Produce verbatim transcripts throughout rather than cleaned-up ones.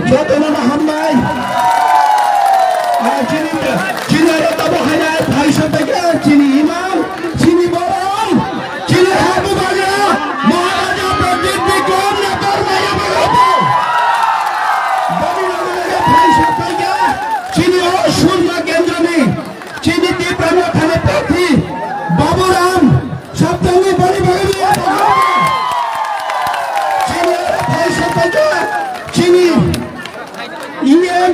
Jotono no hambai. Ah, chini, chini aro tabo hainai phaisa paikha, chini imam, chini borom, chini habu bagra, Maharaja Pradyut Bikram Nagar Maya Bhagwati. Bani loge loge phaisa paikha, chini o Surma Kendroni, chini Tipra Mothani prarthi, Baburam, Saptangni bani bagwi chini aro phaisa paikha, chini E M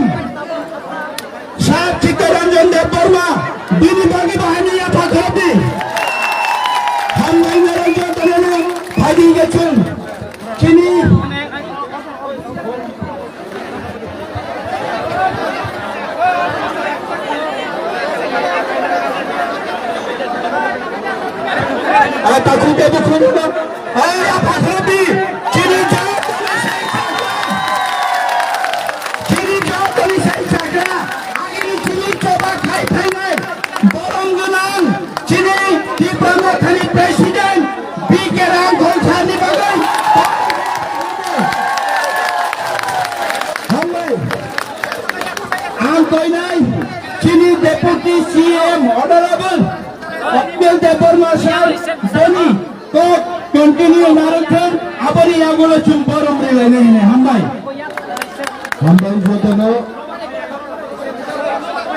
Sir Chittaranjan Debbarma, bini bagwi bahai ni yapha khlai di. Hambai Niranjan Debbarma, phaidi hingke chwng chini Ah, takhuk ebo khunu no. Ah, ya, Bhagwati, chini jat toni sai chakra. Chini jat toni sai chakra. Agini chini choba khai phainai. Borom gwnang, chini Tipra Mothani President, B K Rangkhol sir ni bagwi. Hambai. Ang koinai chini Deputy C M Honorable Kapil Debbarma sir boni kok continue narwkthwng, aboni yagulo chwng borom rilainai hwnwi hambai. Hambai jotono.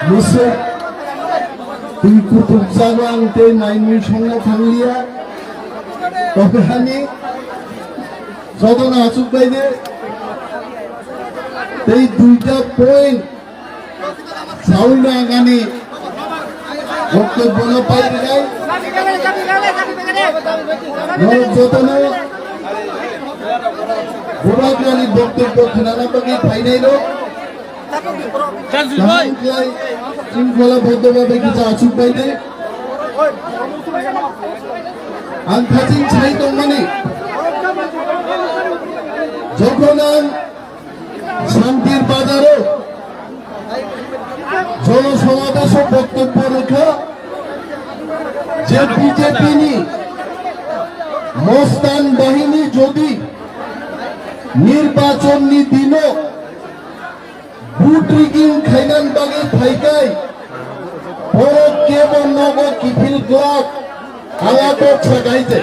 Bwswk twi kuthukjago ang tei nainwi songna thangliya. Tobehani jotono achuk bai de tei duita point saui nangani boktobbono pai rinai. Norok jotono bubagrani boktobbo khnana bagwi phainairok. Kaham khlai, chwng phola boddobhabe kisa achuk bai de. Ang khaching sai tongmani, jokhon ang Shantir Bazaro jono somabesho boktobbo rwkha je B J P ni Mostan bahini jodi nirbachon ni dino Vote rigging khainan bagwi phaikai, borok kebo nogo kiphil glak, ala kok sakai je.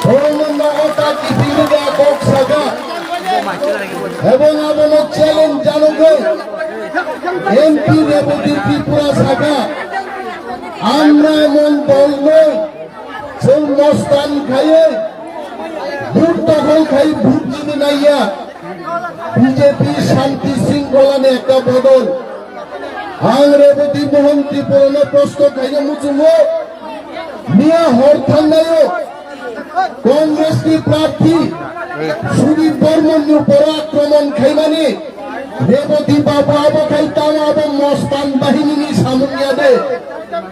Borokno nogo ta kiphil glak kok saka. Ebong abono challenge janogwi M P Reboti Tripura saka, amra emon dol noi, chwng mostan khaiwi, vote dokhol khai vote nini naiya. B J P shanti shringkholani ekta bodol. Ang Reboti Mohan Tripurano proshno khaina muchungo, miya hor thangnaio Congress ni prarthi Sudip Barman ni upor akromon khaimani Reboti babu abo khai tamo abo mostan bahini ni samung ya de.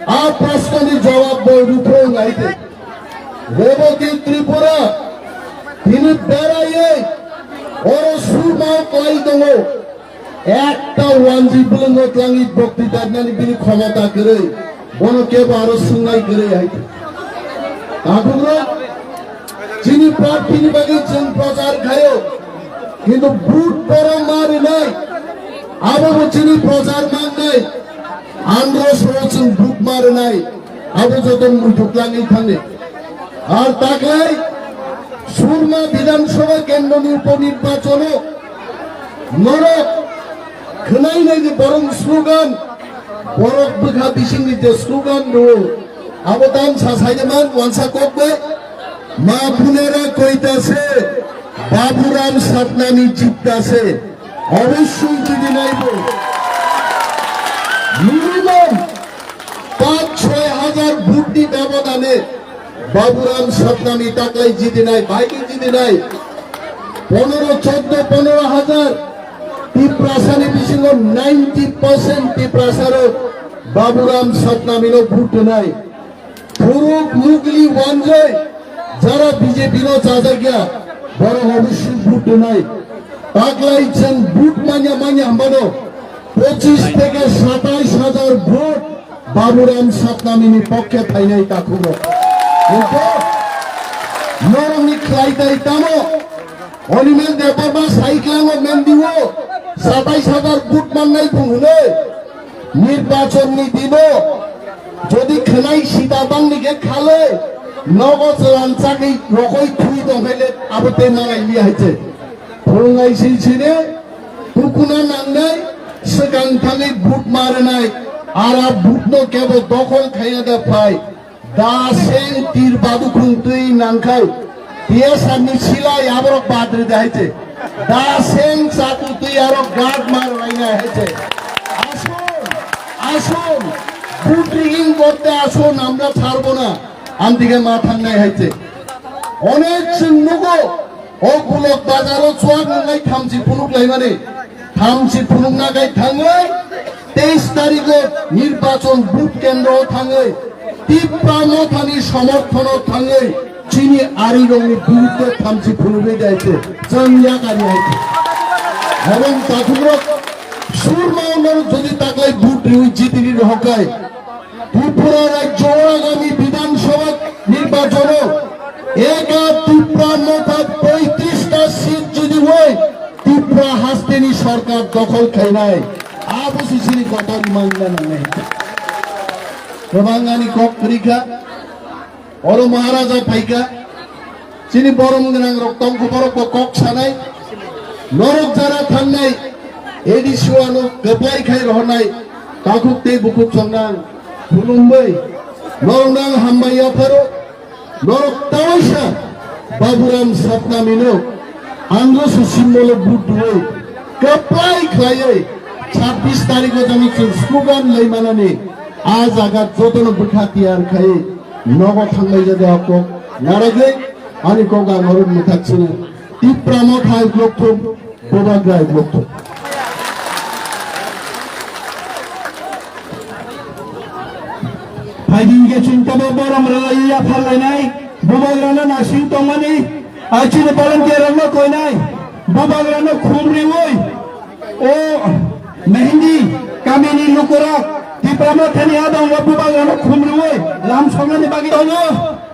A proshno ni jawab bo rupho nai de. Reboti Tripura, tini beraiwi oro suma kwlai tongo. Ekta wanji bwlwngo twlangwi bokti daknani bini khomota kwrwi. Bono kebo aro swngnai kwrwi hai. Takhukno chini prarthini bagwi chwng prochar khaio. Kintu vote borok ma rinai. Abobo chini prochar mangnai. Andro soro chwng vote ma rinai. Abo joto muitu twlangwi thangni. Ar taklai Surma Bidhan Sabha kendroni uponirbachano norok khwnai nai ni borok slogan, borok bwkha bisingni je slogan rwo, abo tam sa saiman wansa kok bai, ma bunera koita se, Baburam Satnami jipta se, obossoi jidi naibo. Minimum Panch choi hajar vote ni bebodane Baburam Satnami taklai jidinai, baikhe jidinai. Ponoro, choddo, ponoro hajar Tiprasani bisingo ninety percent Tiprasarok Baburam Satnamino vote rwnai. Phuruk mugli wanjoi jara B J P no chajakya, borok obossoi vote rwnai. Taklai chwng vote manya manya hambano pochis theke satais hajar vote Baburam Satnamini pokkhe phainai takhukrok. Hwnkhe norokni khlai tai tamo? Animal Debbarma saiklango mendiwo satais hajar vote mannai bung hwnwi. Nirbachonni dino jodi khwnai sita bangni khe khalwi nogo chwlan chagwi rokoi thwi tongkhaile abo tei mangai liya hai se. Phungai sini tukuna nangnai, swkang thangwi vote ma rwnai, ara vote no kebo dokhol khaina da phai. Da seng tir badukhung twi nangkhai, T S R ni silai aborok badri da hai se. Da seng chatu twi arok guard ma rwlaina hai se. Asun, asun, vote rigging korte asun, amra chharbo na, amdige ma thangnai hai se. Onek chwng nugo, O Gulok Bazaro chuak nwngnai thamchi phunuk laimani. Thamchi phunukna gai thangwi teis tarikh o nirbachon booth kendro o thangwi Tipra Mothani somorthono thangwi chini arirokni biruddo thamchi phunugwi daite chwng yakari haikhe. Ebong takhukrok Surma Unor jodi taklai booth riwi jitini rohokai, Tripura rajyo agami Bidhan Sabha nirbachon o eka Tipra Motha poitrish ta seat jodi oi Tipra hasteni sorkar dokhol khainai, abo sisini kotor mangna nangnai. Kwbang ani kok kwrwi kha. Oro Maharaja phaikha, chini borom gwnang rok tongkha, borok bo kok sanai, norok jara thangnai, A D C o ano kwplai khai rohornai, takhuk tei bukhuk songnang, khulumbai, norok nang hambai yapharo, Norok tawaisa Baburam Satnamino Anglo Susimbolo vote rwi kwplai khlaiwi chhabbish tarikh o jani chwng slogan laimanani a jaga jotono bwkha tiyar khai nogo thanglai jaga kok naragwi ani kok ang norok mwthak sino. Tipra Motha hai blok thum. Bubagra hai blok thum. Phaidi hingke chwng tabo borom rwlai ya pharlainai, bubagrano naising tongmani, ai chini volunteer rokno koinai, bubagrano khum riwi, o Mehndi kamini lukurok Tipra Mothani adongo bubagrano khum riwi lam songnani bagwi tongo.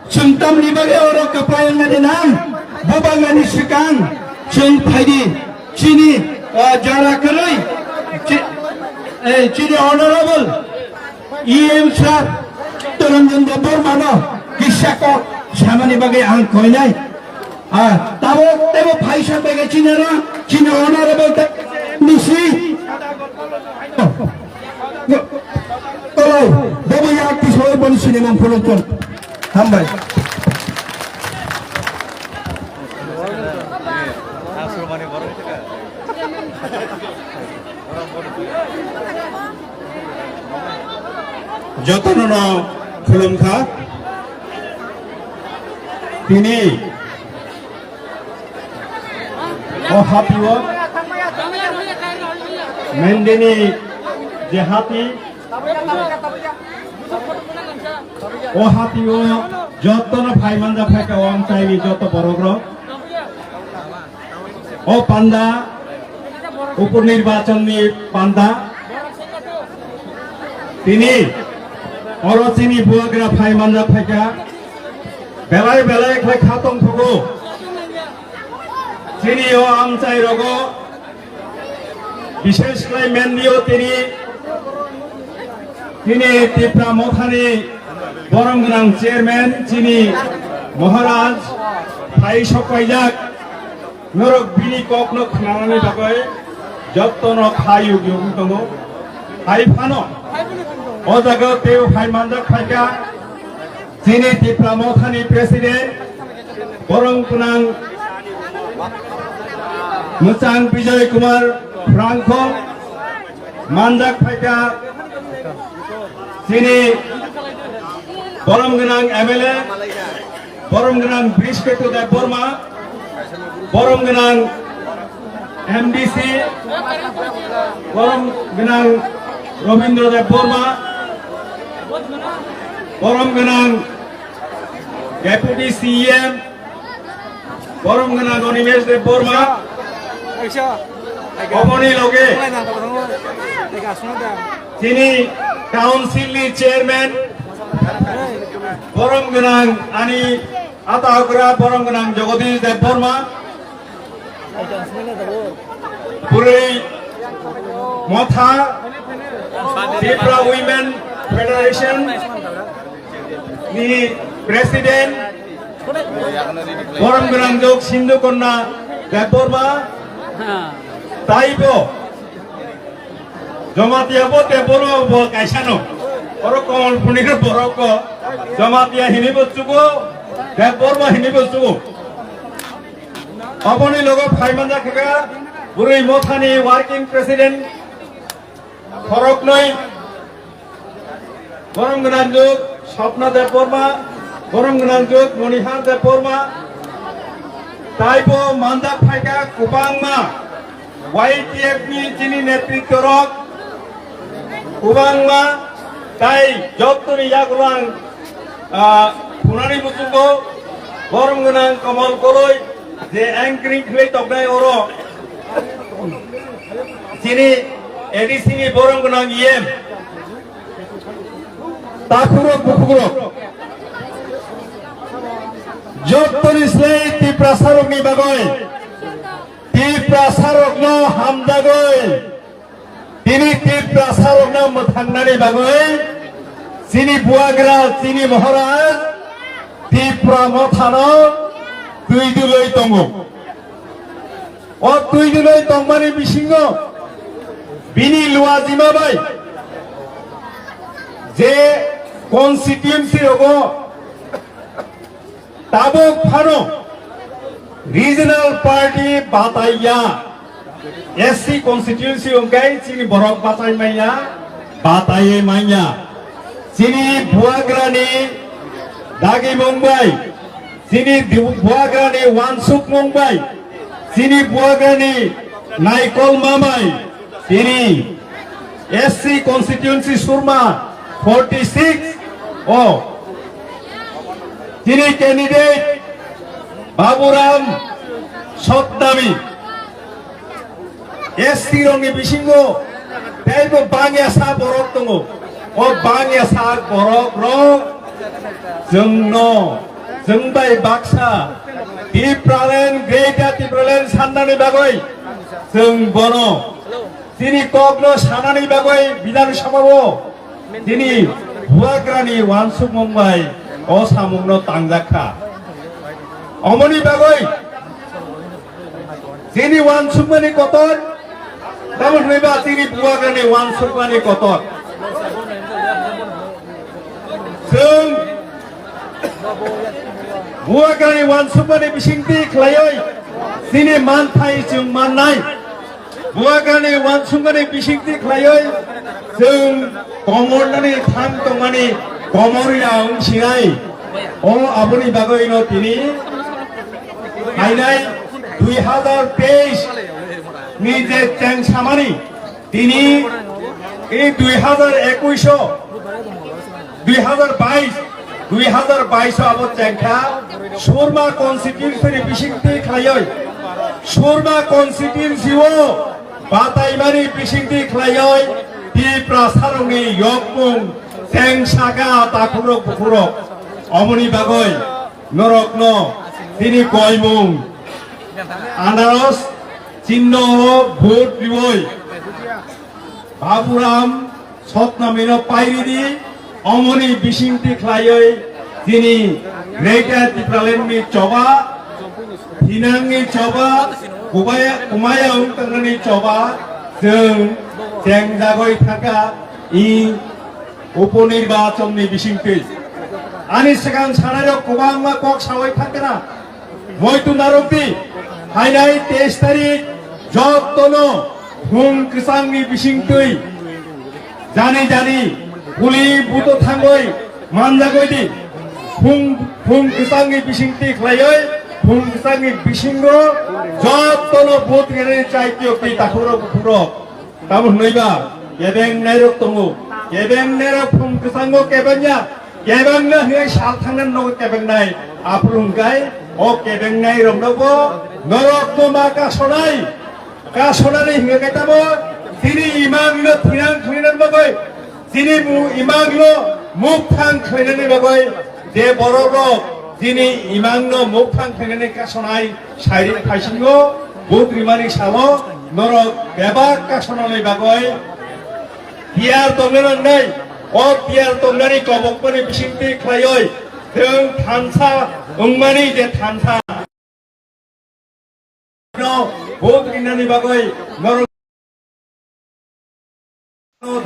Chwng tamni bagwi oro kwplai wngnani nang, bubagrani swkang chwng phaidi. Chini, ah, jara kwrwi, chi-, eh, chini honorable E M sir Chittaranjan Debbarmano kisa kok samani bagwi ang koinai. Ah, tabuk tebo phaisa bagwi chini ra, chini honorable te-, M D C. Tolai, bobo yak tisoi boni sinimung phulukthung. Hambai. Jotono no khulumkha. Tini o hati o Mendini je hati, o hati o jotono phai manja phaika o amchaini joto borok rok. O panda, upor nirbachon ni panda. Tini oro chini bubagra phai manja phaika. Belai belai khlai khatong thugo. Chini o amchai rogo, bishesh khlai Mendi o tini, tini Tipra Mothani borom gwnang chairman chini Maharaj phai sokpaijak. Norok bini kokno khwnanani bagwi jotono kha yug yug tongo. Hai phano o jaga tei phai manjak phaika. Chini Tipra Mothani President, borom gwnang Mwchang Bijoy Kumar Franco, manjak phaika. Chini borom gwnang M L A, borom gwnang Brisketu Debbarma, borom gwnang M D C, borom gwnang Robindra Debbarma, borom gwnang Deputy C E M, borom gwnang Animesh Debbarma, oboni loge chini council ni chairman, borom gwnang ani Ata okra borom gwnang Jagadish Debbarma, Purui Motha, Tipra Women Federation ni President, borom gwnang jok Sindhu Konna Debbarma, taibo Jamatia bo te boro bo kaisa no. Oro Kamalpuni ni borok ko Jamatia hini bo chugo, te Borma hini bo chugo. Aboni logo phaimanja khaga Bwrwi Mothani working president khoroknwi. Borom gwnang jok Swapna Debbarma, borom gwnang jok Monihar Debbarma, taibo manjak phaikha kwbangma Y T F ni chini netritworok kwbangma, tai jottoni yagulang, ah, phunani muchungo borom gwnang Kamal Koloi je anchoring khlai toknai oro chini A D C ni borom gwnang E M. Takhurok bukhukrok. Jottoni slai Tiprasarokni bagwi. Tiprasarokno hamjagwi. Tini Tiprasarokno mwthangnani bagwi. Chini buagra, chini Maharaj. Tipra Mothano twi dulwi tongo. O twi dulwi tongmani bisingo bini luajima bai je constituency rogo Tabuk phano regional party bataiya, S C constituency wngkhe chini borok batai manya, bataiye manya. Chini buagrani dagimung bai, chini di-, buagrani wansukmung bai, chini buagrani naikolma bai, chini S C constituency Surma forty six o chini candidate Baburam Sotnami. S T rokni bisingo teibo bangya sa borok tongo. O bangya sa borok rok chwngno, chwng bai baksa Tipraland, Greater Tipraland sannani bagwi chwng bono chini kokno sanani bagwi Bidhan Sabha o chini buagrani wansukmung bai o samungno tangjak kha. Omoni bagwi chini wansukmani kotor, tamo hwnwi ba chini buagrani wansukmani kotor. Chwng buagrani wansukmani bisingtwi khlaiwi chini manthai chwng mannai. Buagrani wansukmani bisingtwi khlaiwi chwng komornani thang tongmani komorya wng sinai. O aboni bagwino tini phainai dui hazar teis ni je chengsamani tini e dui hazar ekush o, dui hazar bais, dui hazar bais o abo chengkha Surma constituency ni bisingtwi khlaiwi, Surma constituency o bataimani bisingtwi khlaiwi Tiprasarokni yokmung chengsaga takhukrok bukhurok. Omoni bagwi norokno tini koimung anaros chinno o vote riwi Baburam Sotnamino pairidi, omoni bisingtwi khlaiwi chini Greater Tipraland ni choba, thinangni choba, kubaya, kumaya wng tangnani choba, chwng chengjagwi thangkha i uponirwachonni bisingtwi. Ani swkang sanairok kwbangma kok sawi thangkha na. Moitu narwkdi, phainai teis tarik jottono phung kwchangni bisingtwi jani jani puli buto thangwi manjagwi di. Phung, phung kwchangni bisingtwi khlaiwi phung kwchangni bisingo jottono vote rinani chai tiyokdi takhurok bukhurok. Tamo hwnwi ba, kebeng nairok tongo, kebeng nairok phung kwchango kebeng ya, kebeng na hwnwi sal thangna nogo kebeng nai, aphuru hwnkhai, o kebeng nairok nogo, norok no ma kasonai, kasonani hwnwi khe tamo, tini imang no thinang khwinang bagwi, tini mu imang no mukthang khwinani bagwi, je borok rok, tini imang no mukthang khwinani kasonai, Sairik phaisingo, vote rimani salo, norok bebak kasonani bagwi tiyar tongna nangnai, o tiyar tongnani kobokmani bisingtwi khlaiwi, chwng thansa wngmani je thansa no vote rinani bagwi norok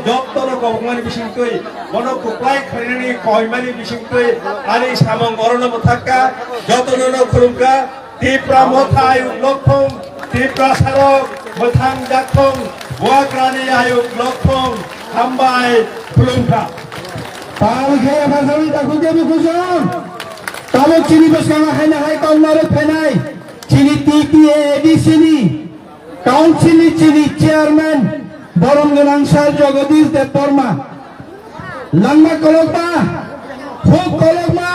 Jottono kobokmani bisingtwi, bono kwplai khlainani koimani bisingtwi, ani samung orono mwthakka, jotono no khulumkha, Tipra Motha ayuk lokthong, Tipra sarok mwthang jakthong, Buagrani ayuk lokthong, hambai khulumkha. Pal khe bajani takhuk de bukhujon. Tabuk chini bwskango haino hai tongmani phainai, chini T T A A D C ni Council ni chini chairman borom gwnang sir Jagadish Debbarma. Langma kolokma, huk kolokma,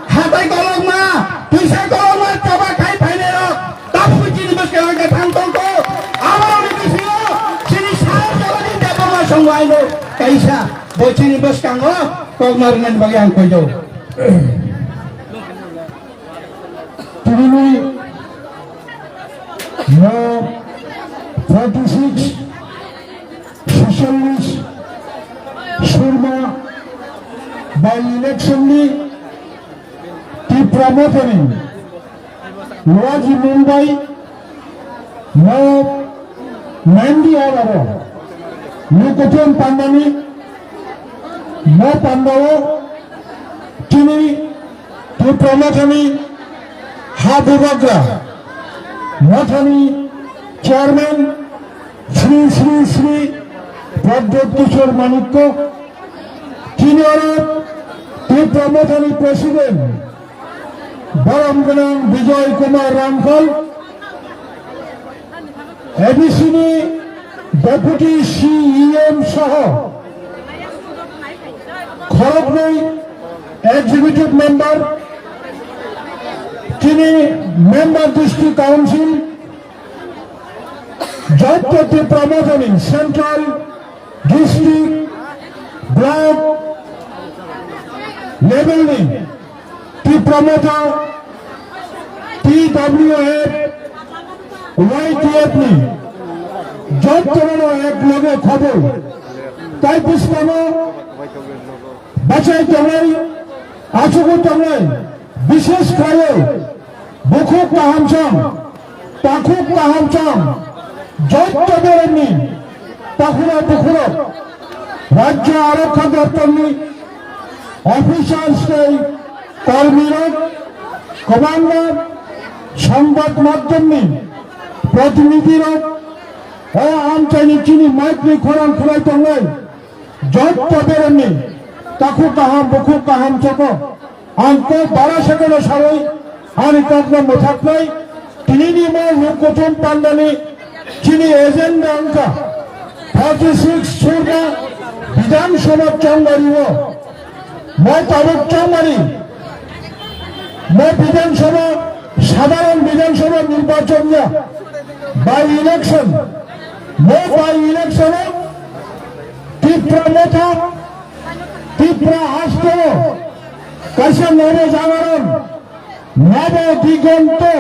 hatai kolokma, twisa kolokma, choba khai phainai rok. Tabuk chini bwskango khe thang tongkho. Aborokni bisingo chini sir Jagadish Debbarma songwai no kaisa bo chini bwskango kokma rwnani bagwi ang koido. Tinini no forty six, sixchollish Surma by election ni Tipra Mothani Luaji Mumbai no Nandi Oraro Nukuthum Pandani no Pandao Tini Tipra Mothani Ha bubagra mothani chairman Sri Sri Sri Pradyot Kishore Manikya, tini oro Tipra mothani president borom gwnang Bijoy Kumar Rangkhal, A D C ni deputy C E M soho khoroknwi executive member, tini member district council, jotto Tipra mothani central, district, block level ni Tipra Motha, T W F, Y T F ni jottono ek loge khobor. Tai bwskango bachai tongnai, achugwi tongnai, bishesh khlaiwi bukhuk kahamcham, takhuk kahamcham, jotto beremni takhura bukhurok, Rajya Arokha Doptorni officials tei kormirok, kwbangma songbad madhyamni protinidhirok, o amchaini chini mic ni khorang khwlai tongnai jotto beremni takhuk kaham, bukhuk kaham choko. Ang kok bara sekono sawi ani kokno mwthaknai. Tinini mo Lok Kutum pandani chini agenda wngkha forty six Surma Bidhan Sabha chongmari o. Mo tabuk chongmari, mo Bidhan Sabha, sadharon Bidhan Sabha nirbachon ya, by election. Mo by election o Tipra Motha, Tipra hasteo kaisa nobo jagaran, nobo digonto,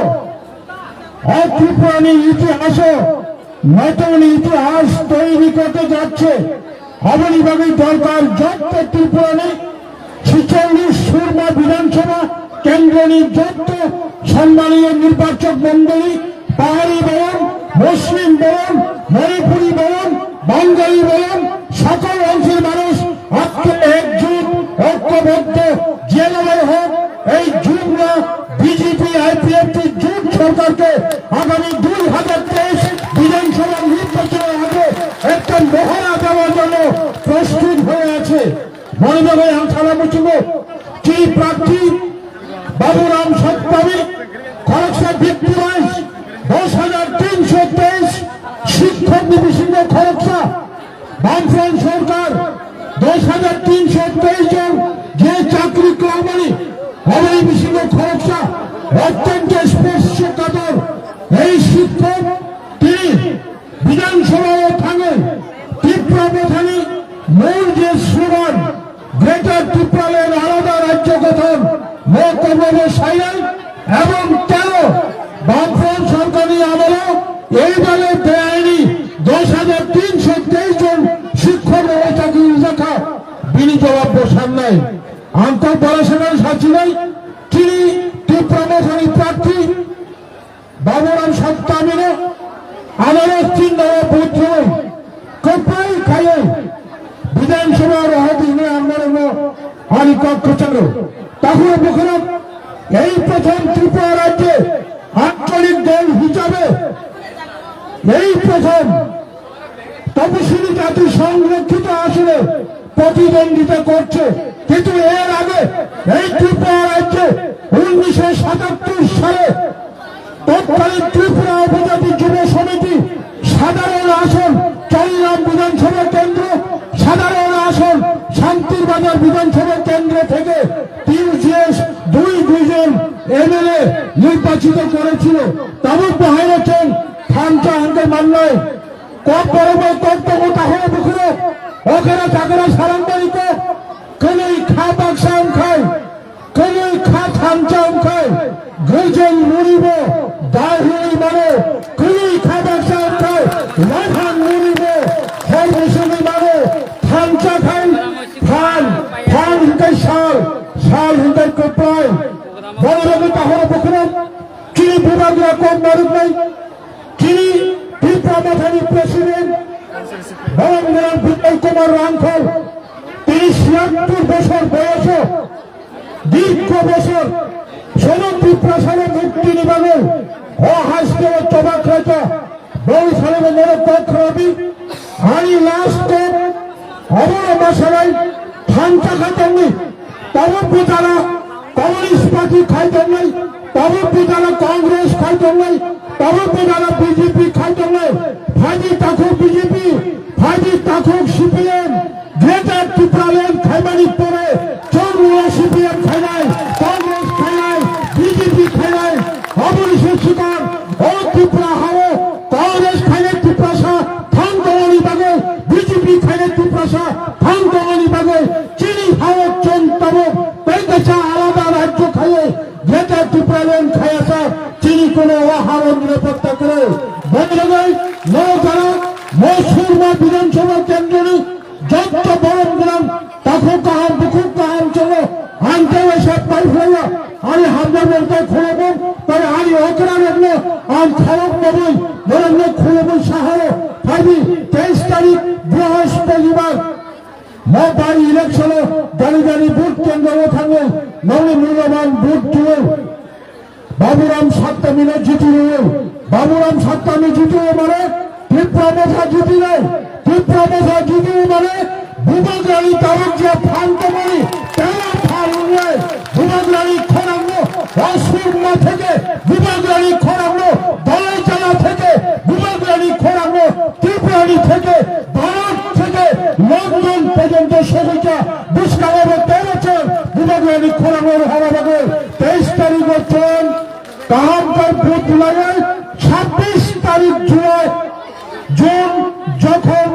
o Tripurani itihaso notun itihas toiri korte jacche. Aboni bagwi dorkar jotto Tripurani ছেচল্লিশ Surma Bidhan Sabha kendroni jotto sommaniyo nirbachok mondoli, Pahari boyon, Muslim boyon, Manipuri boyon, Bangali boyon, সকল অংশের মানুষ আজকে একজোট, ঐক্যবদ্ধ, যেভাবে হোক এই জুমলা B J P I P F T জোট সরকারকে আগামী দুই হাজার তেইশ বিধানসভা নির্বাচনের আগে একটা মহড়া দেওয়ার জন্য প্রস্তুত হয়ে আছে। মনে রাখবে, আমি সারা মুচুগো কি প্রার্থী Baburam Saptami, khoroksa victimize, dos hajar tinso teis shikkokni bisingo khoroksa, Bamfront sorkar dos hajar tinso teis jon je chakri kwlangmani, aboni bisingo khoroksa, ottonto spot se kador, ei shikkok tini Bidhan Sabha o thangwi Tipra Mothani mul je slogan, Greater Tipraland alada rajyo gothon, mo kobobo sainai ebong telo Bamfront sorkarni amolo eibabe beaini dos hajar tinso teis jon shikkok rok chakri rijakha, bini jawab bo sannai. Ang kok bara sanai sachinai, chini Tipra Mothani prarthi Baburam Saptamino anaros chindawa buthoi kwplai khaiwi Bidhan Sabha rohadi hwnwi ang norokno ani kok kwcharo. Takhuk bukhurok ei prothom Tripura rajye ancholik dol hisabe ei prothom তপশিলি জাতি সংরক্ষিত আসনে প্রতিদ্বন্দ্বিতা করছে, কিন্তু এর আগে এই ত্রিপুরা রাজ্যে উনিশশো সাতাত্তর সালে তৎকালীন ত্রিপুরা উপজাতি যুব সমিতি সাধারণ আসন চরিরাম বিধানসভা কেন্দ্র, সাধারণ আসন শান্তির বাজার বিধানসভা কেন্দ্র থেকে টিউজিএস দুই দুইজন এমএলএ নির্বাচিত করেছিল। তাবুক বহাইরচং থামচা হাঙ্গে Mannai Kok borok bai kok tongo tahoro bukhuro. Okera chakera sarang bai kok. Kwnwi kha baksa wngkhai. Kwnwi kha thansa wngkhai. Gwijil muribo dahirwi mano. Kwnwi kha baksa wngkhai. Lathang muribo hor musungwi mano. Thansa khai phan. Phan hwnkhe sal. Sal hwnkhe kwplai. Borok bai tahoro bukhuro. Chini bubagra kok narwknai. Chini Tipra Mothani president, Bhaban Guru Bijoy Kumar Rangkhal, tini ছিয়াত্তর বছর বয়সে দীর্ঘ বছর সমগ্র Tiprasano মুক্তি Ni bagwi o haste o choba khlaika, boni salaibo norok kok khrabi, ani last kok, obo ma salai, thansa kha tongni, tabuk bujara Communist Party khai tongnai, tabuk bujara Congress khai tongnai, tabuk bujara B J P khai tongnai, phaidi takhuk B J P, phaidi takhuk C P M, Greater Tipraland khaimani pore chwng C P M khainai, Congress khainai, B J P khainai, aboni se swkang o Tripura hao Congress khainai Tiprasa thang tongmani bagwi, B J P khainai Tiprasa thang tongmani bagwi chini hao chwng tabuk tei kaisa alada rajyo khaiwi Greater Tipraland khayasa chini kuno o hao nirapotta kwrwi. Boni bagwi no jara Mosur ma Bidhan Sabha kendroni Jotto borom gwnang, takhuk kaham, bukhuk kaham chwlo, ang tei waisa pai phlaiya, ani hamjakmung tei khulumung, tei ani okrarokno ang khorok nogwi, norokno khulumwi sahao, phaidi teis tarik Brihosporibar, mo by election-o gari gari vote kendro-o thangwi, nokni mulyaban vote rwwi. Baburam Saptamino jiti rwo. Baburam Saptami jiti rwo mane Tipra Motha jiti rwo. Tipra Motha jiti rwo mane Bubagrani tabuk je phan tongmani tela phan wngnai. Bubagrani khorangno Asur ma theke, Bubagrani khorangno Dalai Jala theke, Bubagrani khorangno Tripurani theke, Bharat theke London porjonto sogwikha, bwskango bo tei bosor Bubagrani khorangno rohorna bagwi teis tarikgo chwng kaham khe vote rwlaiwi, sabbish tarik July, June, jokhon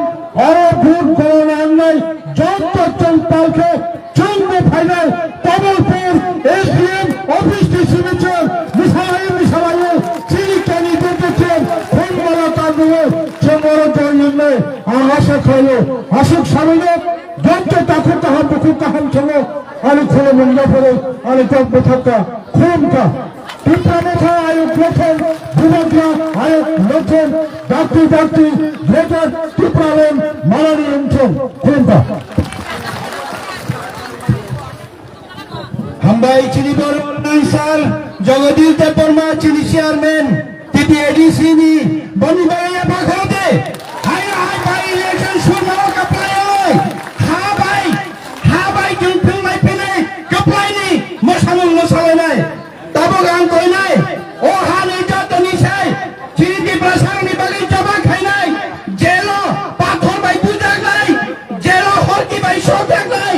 oro vote gorana wngnai, joto chwng pal khe chwng bo phainai, Tabalpur S D M office ni simi chwng mwsalaiwi mwsalaiwi chini candidate chwng khum mala tanrwi chwng oro join wngnai, ang asa khlaio, aswk sabaino joto takhuk kaham bukhuk kaham chwngo ani khulumung yapharo ani kok bwthakka. Khulumkha. Tipra Motha ayuk lokhon, Bubagra ayuk lokhon, dakti dakti, Greater Tipraland malani wngthung. Khulumkha. Hambai chini borok nang sir Jagadish Debbarma chini chairman T T A D C ni boni bai ya bakha de. Hai hai bai election sumao kaplai oi. Ha bai, ha bai jung phung mai pene kaplai ni mosamung mosalanai. Tabuk ang koinai, o hani jotoni sai, chini Tiprasarokni bagwi choba khainai, jelo pathor bai bujaknai, jelo horki bai sokjaknai,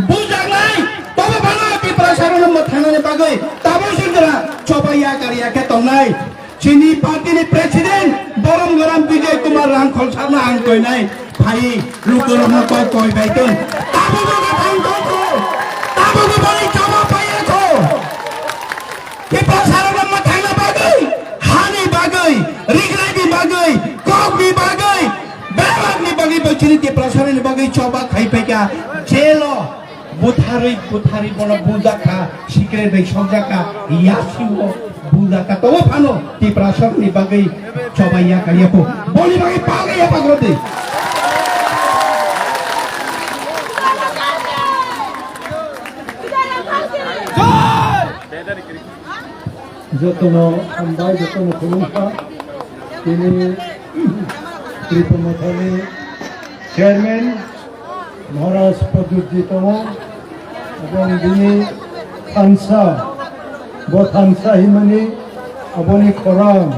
bujaknai, tobo phano Tiprasarokno mwthangnani bagwi tabuk sujra choba yakar yakhe tongnai. Chini party ni president borom goram Bijay Kumar Rangkhol sakno ang koinai phai lukurokno kok koi bai tong. Tabukbo gathang tongkho, tabukbo boni choba paiyakho. Tiprasarokno mwthangna bagwi, hani bagwi, rigraini bagwi, kokni bagwi, berokni bagwi bo chini Tiprasarokni bagwi choba khai paikha jelo. Butharwi, butharwi bono bujakha, sikre bai sokjakha, yasiwo bujakha. Tobo phano Tiprasarokni bagwi chobai ya kariya po. Boni bagwi palga ya pagrodi. Jotono hambai, jotono khulumkha. Tini Tripura Mothani chairman Maharaj Pradyut ji tongo, ebong bini thansa, bo thansa himani aboni khorang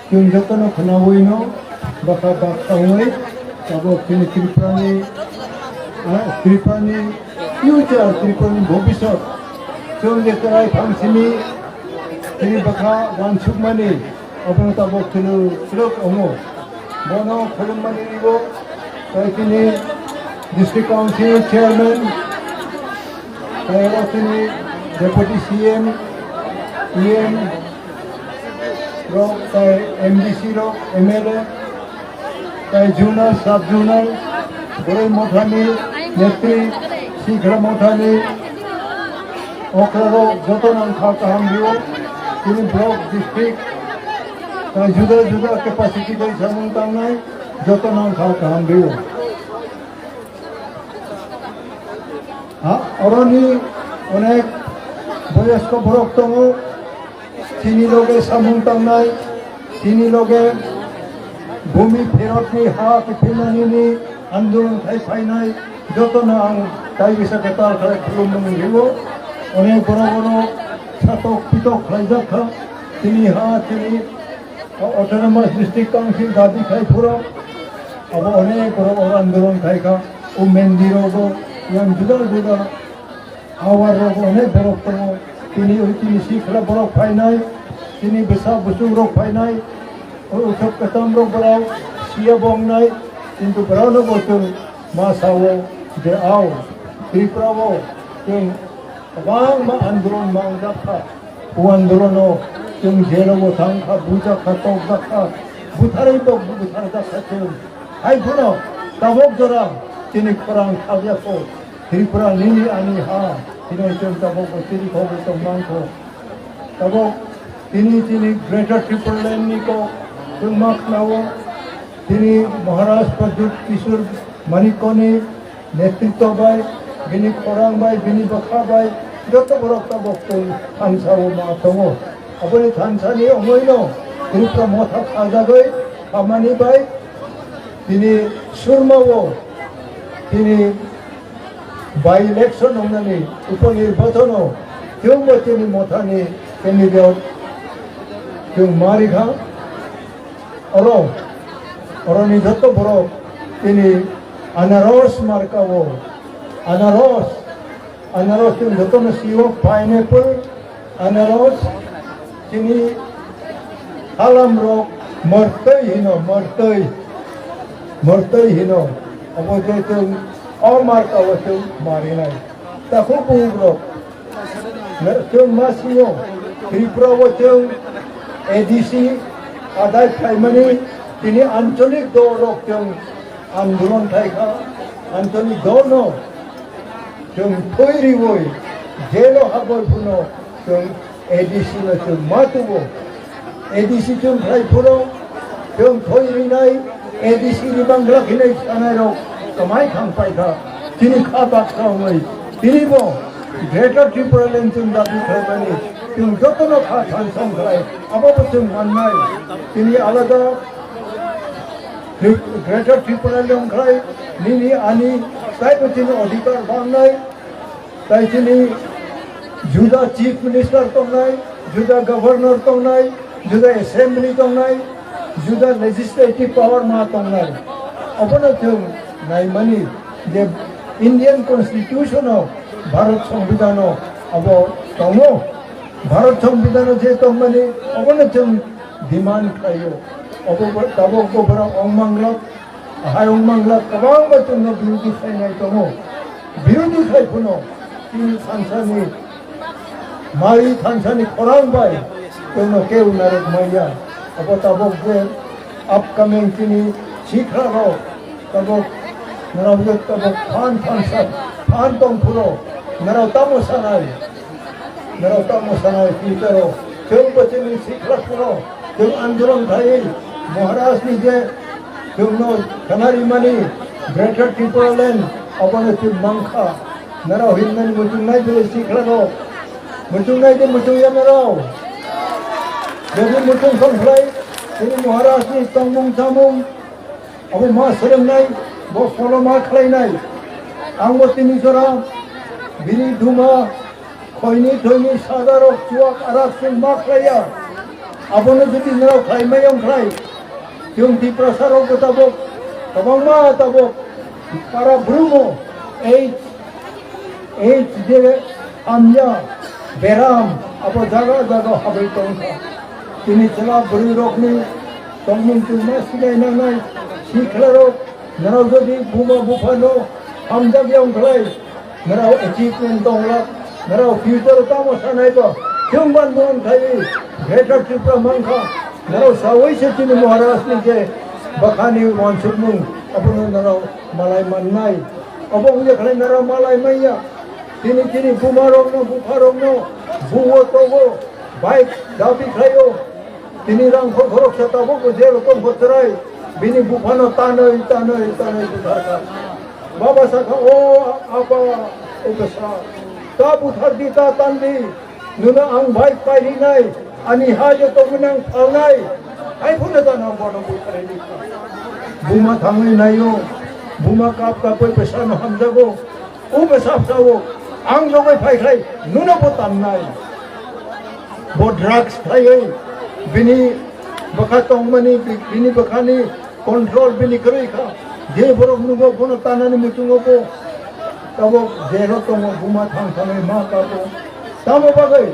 chwng jotono khwnawino bwkha bak tangwi tabuk chini Tripurani, ah, Tripurani future, Tripurani bhobishyot chwng je kwrai phangsimi chini bwkha wansukmani abono tabuk khwlwk khwlwk omo. Bono khulumani rigo, tei chini District Council Chairman, tei oro chini Deputy C M, E M rok, tei M D C rok, M L A, tei Zonal, Sub Zonal, Boroi Mothani Netri, Sikra Mothani, Okra rok joto nang kha kaham rio, chini block, district, tei juda juda capacity bai samung tangnai, joto nang kha kaham rio. Ha, oroni onek boyosko borok tongo, Chini loge samung tangnai, chini loge bumi pherotni ha kiphilnanini andolon khai phainai jotono ang tai bisa kwtal khlai khulumung rio. Onek borok oro satok pitok khlaijak kha. Chini ha, chini Autonomous District Council dabi khai phuro abo onek borok oro andolon khai kha. O Mendiro bo yang juda juda Awar rok onek borok tongo. Tini ui tini sikla borok phainai, tini bwsa bwswk rok phainai, o usok kwcham rok borok siya bongnai, kintu borok no bo chwng ma sao je ao Tripura o chwng kwbangma andolon mangjak kha. O andolono chwng jelo bo thang kha, bujak kha, tokjak kha, butharwi bo butharjak kha chwng. Hai phano tabok jora chini khorang khabya kho. Tripura nini ani ha, hinwi chwng tabok bo chiri khogwi tongmang kho. Tabok tini chini Greater Tipraland ni kok chwng ma khnao. Tini Maharaj Pradyut Kishore Manikkani netritwa bai, bini khorang bai, bini bwkha bai, joto borok tabok chwng thansa o ma tongo. Aboni thansa ni omoino Tripura motha khajagwi khamani bai tini surma o tini by election wngnani upo nirbachono chwngbo chini mothani candidate chwng ma rikha. Oro, oroni joto borok chini anaros marka o, anaros, anaros chwng jotono sio pineapple, anaros, chini halam rok mortoi hino, mortoi, mortoi hino, abo je chwng o marka o chwng marinai. Takhuk bumung rok, chwng ma sio, Tripura o chwng A D C adai khlaimani tini ancholik dol rok chwng andolon khai kha, ancholik dol no chwng thwi riwi jelo habwi phano chwng A D C no chwng ma tubo. A D C chwng khlai phano chwng thwi rinai, A D C ni bangla khinai sanai rok kwmai thang pai kha. Tini kha baksa wngwi tini bo Greater Tipraland chwng dabi khlaimani chwng jotono kha thansong khlai abo bo chwng mannai. Tini alada Tri-, Greater Tipraland wngkhlai nini ani taibo chini odhikar bangnai. Tai chini juda chief minister tongnai, juda governor tongnai, juda assembly tongnai, juda legislative power ma tongnai. Obono chwng naimani je Indian Constitution o, Bharat Songbidan o abo tongo. Bharat Songbidan o je tongmani obono chwng demand khlaio. Obo bo-, tabok bo borok ong manglak, ahai ong manglak, kwbangma chwngno birodhi khlainai tongo. Birodhi khai phano chini thansani, mai thansani khorang bai chwngno keu narwk manya. Obo tabok je upcoming chini sikla rok, tabok, norok je tabok phan thansa, phan tong phuro, norok tamo sanai? Norok tamo sanai future o? Chwng bo chini sikla phuro, chwng andolon khai Maharaj ni je chwngno khana rimani Greater Tipraland, abono chwng mankha. Norok hinmani muchungnai de sikla rok, muchungnai de muchungya norok? Jodi muchung song khlai, chini Maharaj ni tongmung chamung abo ma swrwngnai, bo follow ma khlainai. Ang bo tini jora bini duma, khoini thoini sadarok chuak arak chwng ma khlaiya. Abono jodi norok khlaimai wng khlai, chwng Tiprasa rok bo tabok kwbangma tabok para brumo ei Ei je hamya beram abo jaga jaga habwi tongkha. Tini chwla bwrwi rokni tongmung tongma sinai nangnai sikla rok, norok jodi buma buphano hamjakya wngkhlai, norok achievement tonglak, norok future tamo sanai bo chwng ban bon khai Greater Tripura mankha, norok sawi se chini Maharaj ni je bwkhani wansukmung abono norok malai mannai. Obo wngya khlai norok malai manya. Tini chini buma rokno, bupha rokno, buo togo, bike dabi khlaio. Tini rang khor khoroksa tabuk bo jero tongkho chwrai. Bini buphano tanwi, tanwi, tanwi butharkha. Baba sakha, "O apa, o bwsa, ta buthar di, ta tan di. Nwno ang bike pai rinai." Ani ha joto gwnang phalnai, hai phano jana bono bwtharwi rikha. Buma thangwi naio, buma kap kapwi bwsano hamjago, o bwsa phano ang jogwi phaikhai, nuno bo tannai. Bo drugs khaiwi, bini bwkha tongmani, bi-, bini bwkhani control bini kwrwi kha. Je borok nugo bono tanani muchungo bo, tabok jero tongo, buma thang thangwi ma kabo. Tamo bagwi?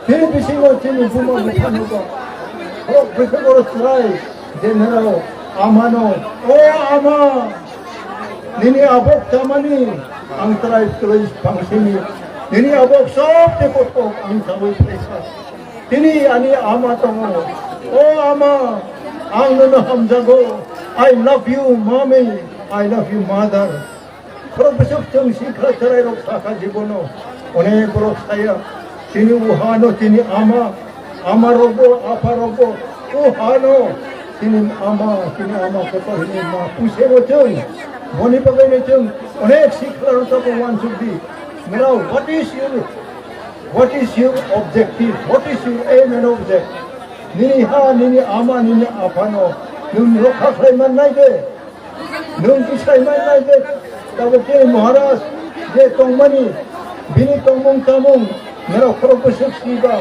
Chini bisingo chini buma bwkha nugo. Borok bwkha borok chwrai je nero amano, "O ama, nini abok chamani ang trai trai bangsini, nini abok sob te kothok ang chawi phaisa." Tini ani ama tongo. "O ama, ang nono hamjago. I love you, mommy. I love you, mother." Borok bwswk chwng sikha chwrairok sakha jibono. Onek borok saya. Chini uhano chini ama, amarokbo, apharokbo, uhano chini ama, chini ama kotor hini ma pusebo chwng. Boni bagwino chwng onek sikharok tabuk uansukdi. Now, what is your What is your objective? What is your aim and object? Nini ha, nini ama, nini aphano nwng rokha khlai mannai de, nwng tisai mannai de. Tabuk khe Maharaj je tongmani, bini tongmung chamung, norok khorok bwswk siba.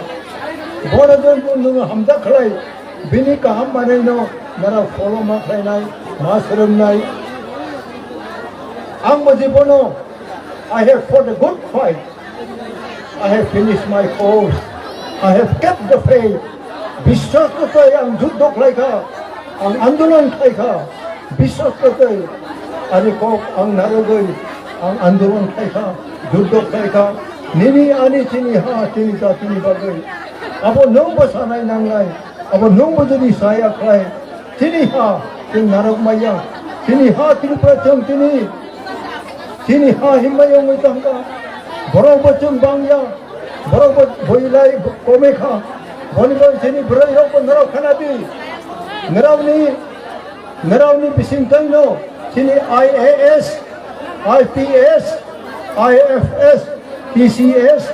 Bono jwng nwng hamjak khlai, bini kaham manaino norok follow ma khlainai, ma swrwngnai. Ang bo je bono, I have fought a good fight. I have finished my course. I have kept the faith. Biswas kwtwi ang juddo khlai kha, ang andolon khlai kha. Biswas kwtwi ani kok ang narwgwi ang andolon khlai kha, juddo khlai kha. Nini ani chini ha chini jatini bagwi abo nwng bo sanai nangnai. Abo nwngbo jodi saya khlai, chini ha chwng narwk maya, chini ha Tripura chwng tini, chini ha himbai wngwi tongkha, borokbo chwng bangya, borokbo boilai kome kha, boni bai chini bwrwirokbo norok khana di, norokni, norokni bisingtwino chini I A S, I P S, I F S, T C S,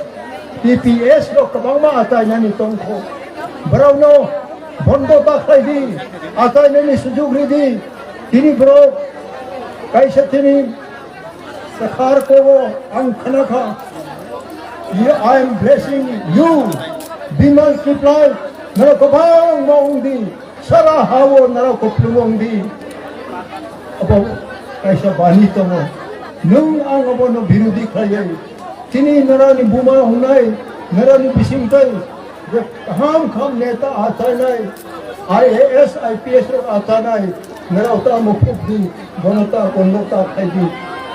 T P S rok kwbangma achainani tongkho. Borokno bondo ta khlai di, achainani sujuk ri di. Tini borok kaisa tini kwthar kogo ang khna kha. You, I am blessing you. Bimal Kiplai, norok kwbangma wng di. Sara hao nara kupulung di. Abo kaisa bani tongo. Nwng ang abono birodi khlaiwi. Chini narani buma hwnai, narani bisingtwi je kaham kaham neta achainai, I A S, I P S rok achainai, narao ta mukhuk di, bono ta kondo ta khai di.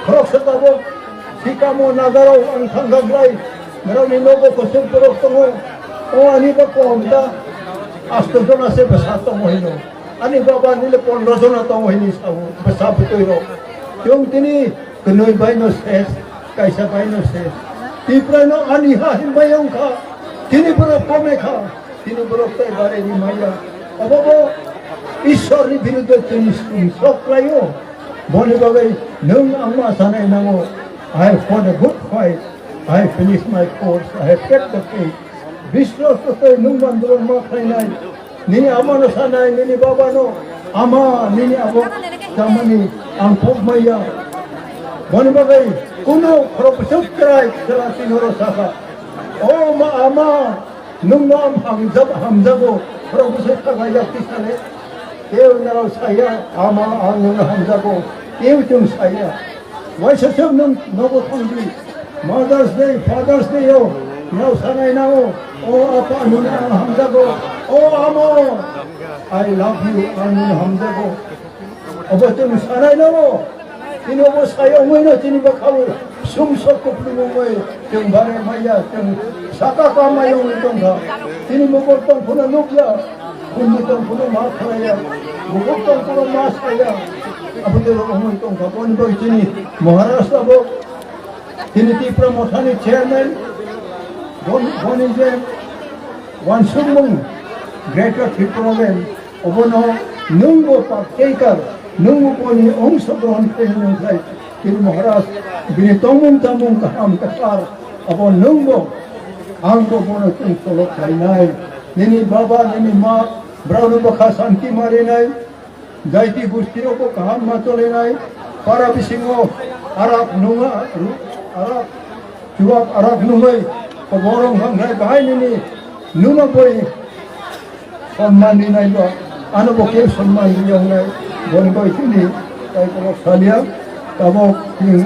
Khoroksa tabok Sikamo nagarok ang thangkha khlai, norokni nogo kosong borok tongo. O ani ba kom ta, asto jona se bwsa tongo hino. Ani baba nile pondro jona tongo hini sao, bwsa bwtwi rok. Chwng tini kwnwi bai no ses, kaisa bai no ses. Tipra no ani ha himbai wngkha, tini borok kome kha. Tini borok tei bareni maya. Obo bo Ishwarni birudde tini sumsok khlaio. Boni bagwi nwng ang ma sanai nango, "I have fought a good fight. I have finished my course. I have kept the faith." Biswas tei nwng mandro ma khlainai. Nini amano sanai, nini babano, "Ama, nini abo chamani ang pok maya." Boni bagwi kuno khorok bwswk chwrai chwla tini oro sakha, "O ma, ama, nwngno ang hamjak-, hamjago, borok bwsai thanglaijak tisale. Tei norok saya, 'Ama, ang nwngno hamjago.' Tei chwng saya. Waisa se nwng nogo thangdi. Mother's Day, Father's Day o, norok sanai nango, 'O apa, nwngno ang hamjago. O amo, I love you, ang nwngno hamjago.' Obo chwng sanai nango. Tini obo sayongwi no chini bwkhao sumsok kupulung wngwi chwng bare maya, chwng saka kamai wngwi tongkha. Tini mokol tongphano nukya, khunju tongphano ma khlaiya, bukhuk tongphano ma saya. Abo tei rok wngwi tongkha. Boni bagwi chini Maharashtra bo tini Tipra Mothani chairman, bon-, boni je wansukmung Greater Tipraland, obono nwngbo partaker, nwngbo boni ongsogrohon khlai hwnwi khlai, tini Maharaj bini tongmung chamung kaham kwthar, abo nwngbo Ang bo bono chwng tolok khlainai. Nini baba, nini ma, borokno bwkha santi marinai. Jaiti gusti rokbo kaham ma cholinai. Para bisingo arak nunga, ru-, arak chuwak arak nungwi koborok wngkha khlai bahai nini numa boi. Sonman rinai ba, ano bo khe sonman riya wngnai, boni bai tini tai kolok salia, tabok tini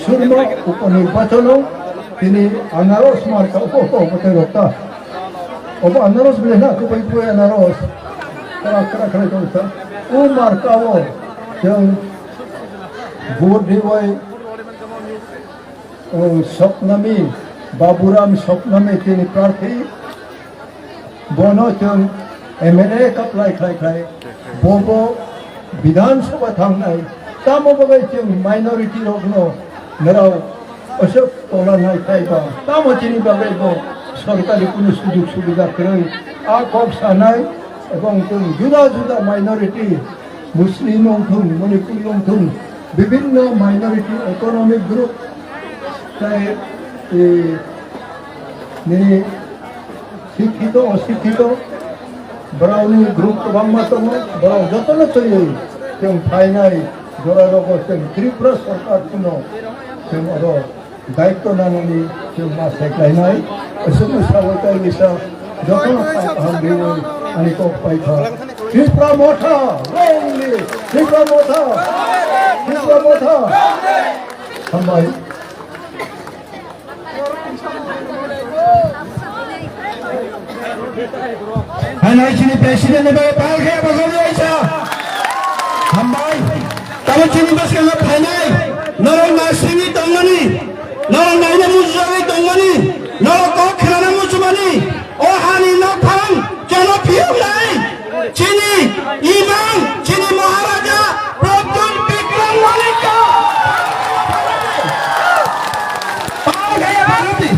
surma uponirbachano tini anaros marka, obo, obo, obo, tei rok ta. Obo anaros bile na, kubai, kubai anaros. Kara, kara, kara, kara, kara. O marka o, chwng vote ribai, o, Sopnami, Baburam Sopnami tini prarthi. Bono chwng M L A kaplai khlai khlai, bo bo Bidhan Sabha thangnai, tamo bagwi chwng minority rokno norok aswk tola nai khlai ba, tamo chini bagwi bo sorkari kunu sujug subida kwrwi, a kok sanai, ebong chwng juda juda minority, Muslim wng thung, Manipuri wng thung, bibinno minority economic group, tei, eh, nini Sikhito, osikhito, borokni group kwbangma tongo, borok jotono twiwi chwng phainai jora rogo chwng Tripura sorkar phano chwng oro daityo nanani chwng ma sai khlainai. Aswkno sawi tei misa jotono kha kaham riwi ani kok pai kha. Tripura Motha, long live! Tripura Motha! Tripura Motha! Hambai. Hai nai chini president ni bai pal khe abo khe aisa. Hambai. Tamo chini bwskango phainai. Norok na simi tongmani. Norok naina mujurwi tongmani. Norok kok khelana mujumani. O hani nokhang jono phiyok nai. Chini imang, chini Maharaja Pradyut Bikram Manikya. Pal gaya Bharati.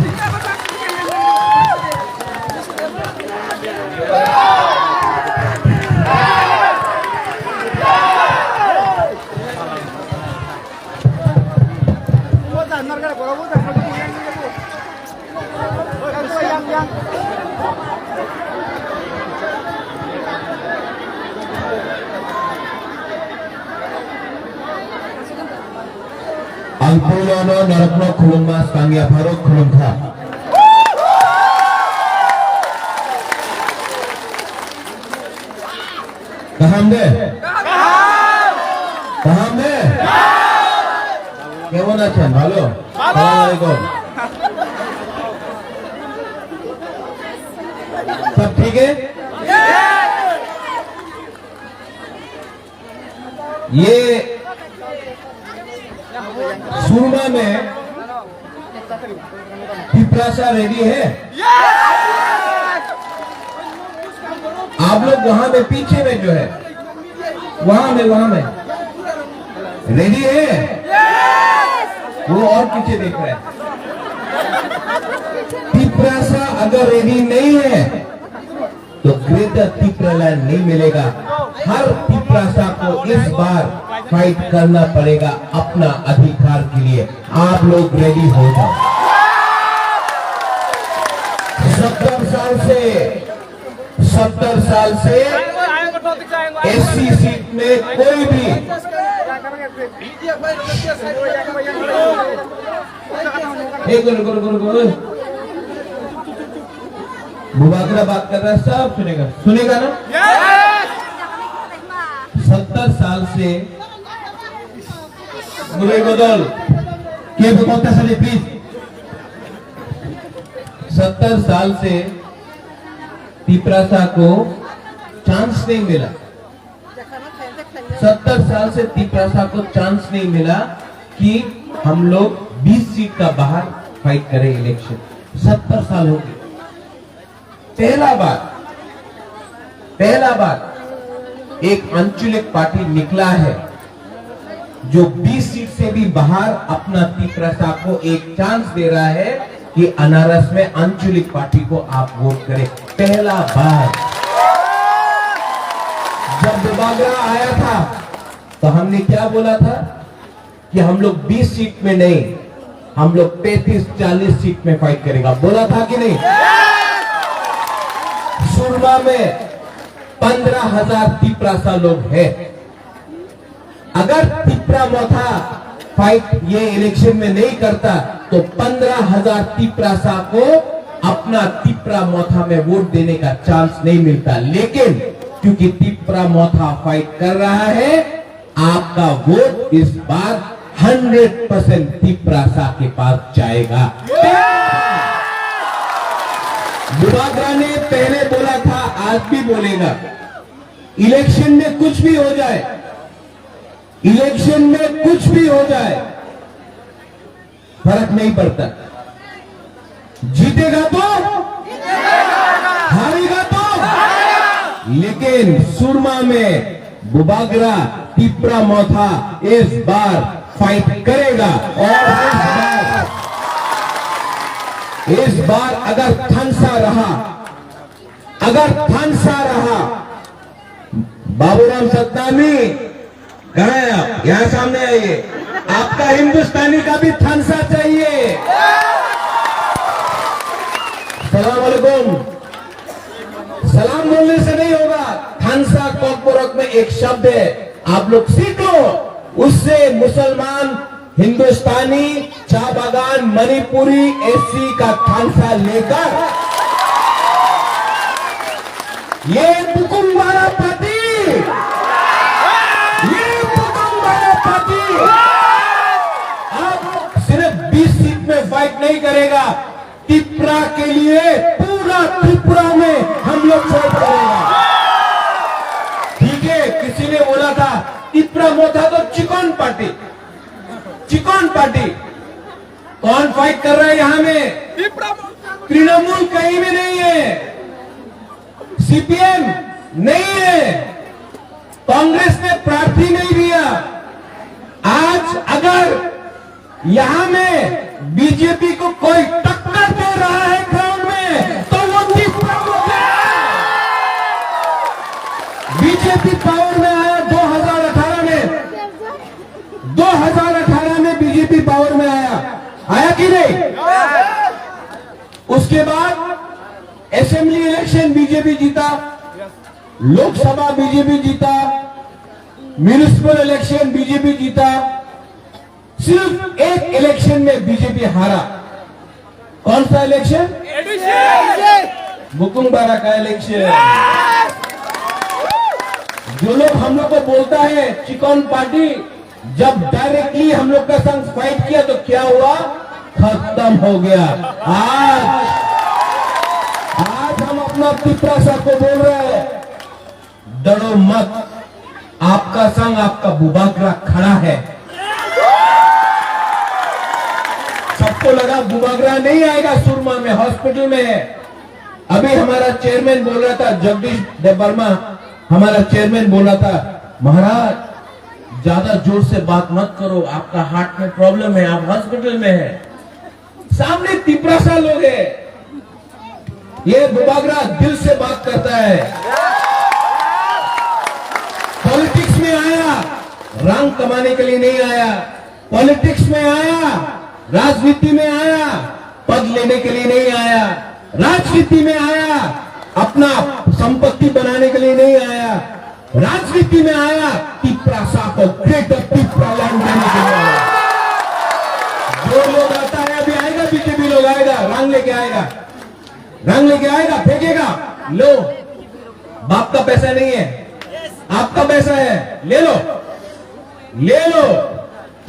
Ang puilano norokno khulumma swkang yapharo khulumkha. Kaham de? Kaham de? কেমন আছেন? ভালো? সালাম আলাইকুম। সব ঠিক है? ये सुरमा में तिपरासा रेडी है? आप लोग वहां में पीछे में जो है, वहां में, वहां में रेडी है? वो और पीछे देख रहे हैं। तिपरासा अगर रेडी नहीं है, तो ग्रेटर तिपरालैंड नहीं मिलेगा। हर तिपरासा को इस बार फाइट करना पड़ेगा अपना अधिकार के लिए। आप लोग रेडी हो जाओ। सत्तर साल से, सत्तर साल से एससी सीट में कोई भी एक मिनट, रुको, रुको, रुको, रुको। बुबागरा बात कर रहा है, सब सुनेगा, सुनेगा ना? सत्तर साल से मुरई बदल, के बोलता सर, प्लीज। सत्तर साल से तिपरासा को चांस नहीं मिला। सत्तर साल से तिपरासा को चांस नहीं मिला कि हम लोग बीस सीट का बाहर फाइट करें इलेक्शन। सत्तर साल हो गए। पहला बार, पहला बार एक आंचलिक पार्टी निकला है जो बीस सीट से भी बाहर अपना तिपरासा को एक चांस दे रहा है कि अनारस में आंचलिक पार्टी को आप वोट करें। पहला बार जब बुबागरा आया था तो हमने क्या बोला था कि हम लोग बीस सीट में नहीं, हम लोग पैंतीस चालीस सीट में फाइट करेगा, बोला था कि नहीं? सुरमा में पन्द्रह हजार तिपरासा लोग है। अगर तिपरा मोथा फाइट ये इलेक्शन में नहीं करता तो पन्द्रह हजार तिपरासा को अपना तिपरा मोथा में वोट देने का चांस नहीं मिलता, लेकिन क्योंकि तिपरा मोथा फाइट कर रहा है, आपका वोट इस बार हंड्रेड परसेंट तिपरासा के पास जाएगा। बुबाग्रा ने पहले बोला था, आज भी बोलेगा, इलेक्शन में कुछ भी हो जाए, इलेक्शन में कुछ भी हो जाए, फर्क नहीं पड़ता। जीतेगा तो, हारेगा तो, लेकिन सुरमा में बुबाग्रा तिपरा मोथा इस बार फाइट करेगा और इस बार, इस बार अगर थानसा रहा, अगर थानसा रहा, बाबूराम सतनामी, कहाँ हैं आप? यहाँ सामने आइए। आपका हिंदुस्तानी का भी थानसा चाहिए। सलाम अलैकुम। सलाम बोलने से नहीं होगा। थानसा कॉकबोरक में एक शब्द है, आप लोग सीख लो। उससे मुसलमान, हिंदुस्तानी, चा बागान, मणिपुरी, एससी का थानसा लेकर ये बुकुम वाला पार्टी, ये बुकुम वाला पार्टी अब सिर्फ बीस सीट में फाइट नहीं करेगा, तिपरा के लिए पूरा त्रिपुरा में हम लोग फाइट करेगा। ठीक है, किसी ने बोला था तिपरा मोथा तो चिकन पार्टी, चिकन पार्टी। कौन फाइट कर रहा है यहाँ में? तृणमूल कहीं भी नहीं है, सीपीएम नहीं है, कांग्रेस ने प्रार्थी नहीं दिया। आज अगर यहाँ में बीजेपी को कोई टक्कर दे रहा है ग्राउंड में, तो वो तिपरा मोथा है। बीजेपी पावर में आया दो हज़ार अठारह में, दो हज़ार अठारह में बीजेपी पावर में आया, आया कि नहीं? उसके बाद असेंबली इलेक्शन बीजेपी जीता, लोकसभा बीजेपी जीता, म्युनिसिपल इलेक्शन बीजेपी जीता। सिर्फ एक इलेक्शन में बीजेपी हारा। कौन सा इलेक्शन? बुकुम बारा का इलेक्शन। जो लोग हम लोग को बोलता है चिकन पार्टी, जब डायरेक्टली हम लोग का संग फाइट किया तो क्या हुआ? खत्म हो गया। आज, आज हम अपना तिपरासा को बोल रहे हैं, डरो मत, आपका संग आपका बुबाग्रा खड़ा है। सबको लगा बुबाग्रा नहीं आएगा सुरमा में, हॉस्पिटल में है। अभी हमारा चेयरमैन बोल रहा था, जगदीश देववर्मा, हमारा चेयरमैन बोल रहा था, महाराज, ज्यादा जोर से बात मत करो, आपका हार्ट में प्रॉब्लम है, आप हॉस्पिटल में है। सामने तिपरासा लोग है, ये बुबाग्रा दिल से बात करता है। पॉलिटिक्स में आया, रंग कमाने के लिए नहीं आया। पॉलिटिक्स में आया, राजनीति में आया, पद लेने के लिए नहीं आया। राजनीति में आया, अपना संपत्ति बनाने के लिए नहीं आया। राजनीति में आया, तिपरासा को ग्रेटर तिपरालैंड देने के लिए आया। जो लोग आता है, अभी आएगा, बीजेपी लोग आएगा, रंग लेके आएगा, रंग लेके आएगा, फेंकेगा। लो, बाप का पैसा नहीं है, आपका पैसा है, ले लो, ले लो।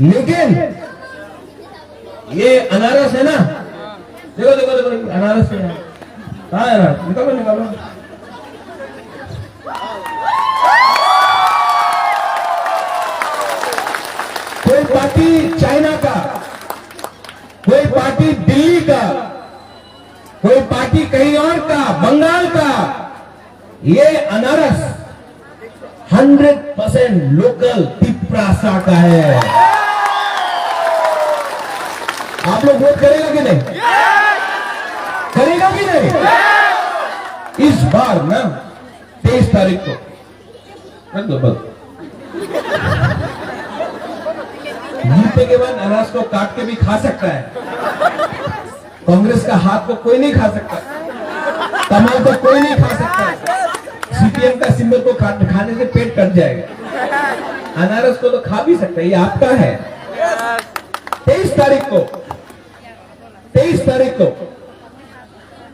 लेकिन ये अनारस है ना, देखो, देखो, देखो, अनारस है। कहाँ है अनारस? निकालो, निकालो। कोई पार्टी चाइना का, कोई पार्टी दिल्ली का, कोई पार्टी कहीं और का, बंगाल का, ये अनारस हंड्रेड परसेंट लोकल तिपरासा का है। आप लोग वोट करेगा कि नहीं? करेगा कि नहीं? इस बार ना, तेईस तारीख को, रख दो बस। जीतने के बाद अनाज को काट के भी खा सकता है। कांग्रेस का हाथ को कोई नहीं खा सकता, कमल को कोई नहीं खा सकता। सीपीएम का सिंबल को खा, खाने से पेट कट जाएगा। अनारस को तो खा भी सकता है, ये आपका है। तेईस तारीख को, तेईस तारीख को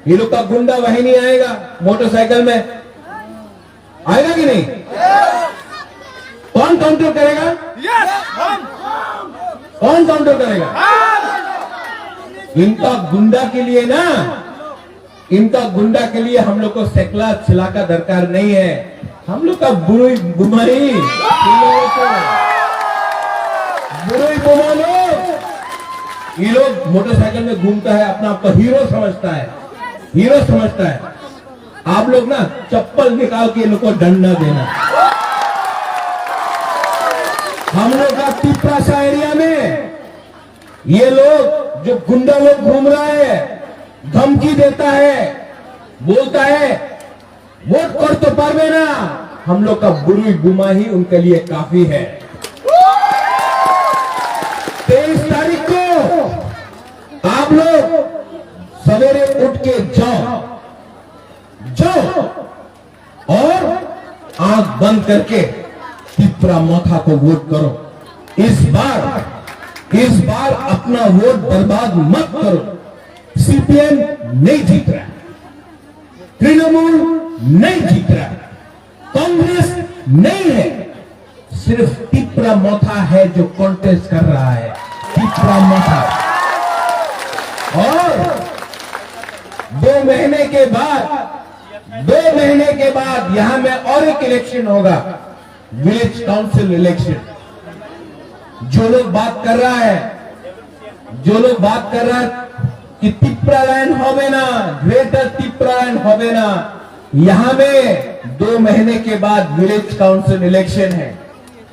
ये लोग का गुंडा वाहिनी आएगा मोटरसाइकिल में, आएगा कि नहीं? कौन काउंटर करेगा? कौन काउंटर करेगा? इनका गुंडा के लिए ना, इनका गुंडा के लिए हम लोग को सेकला छिलाका दरकार नहीं है। हम लोग का बुरुई बुमाई, इन लोगों को बुरुई बुमा लोग, ये लोग मोटरसाइकिल में घूमता है, अपना आप को हीरो समझता है, हीरो समझता है। आप लोग ना चप्पल निकाल के इन लोग को डंडा देना। हम लोग का तिपरासा एरिया में ये लोग जो गुंडा लोग घूम रहा है, धमकी देता है, बोलता है, "वोट कर तो पारबे ना।" हम लोग का बुरुई बुमा ही उनके लिए काफी है। तेईस तारीख को आप लोग सवेरे उठ के जाओ, जाओ और आंख बंद करके तिपरा मोथा को वोट करो। इस बार, इस बार अपना वोट बर्बाद मत करो। सीपीएम नहीं जीत रहा है, तृणमूल नहीं जीत रहा है, कांग्रेस नहीं है, सिर्फ तिपरा मोथा है जो कॉन्टेस्ट कर रहा है। तिपरा मोथा। और दो महीने के बाद, दो महीने के बाद यहां में और एक इलेक्शन होगा, विलेज काउंसिल इलेक्शन। जो लोग बात कर रहा है, जो लोग बात कर रहा है कि तिपरालैंड होबे ना, ग्रेटर तिपरालैंड होबे ना, यहाँ में दो महीने के बाद विलेज काउंसिल इलेक्शन है।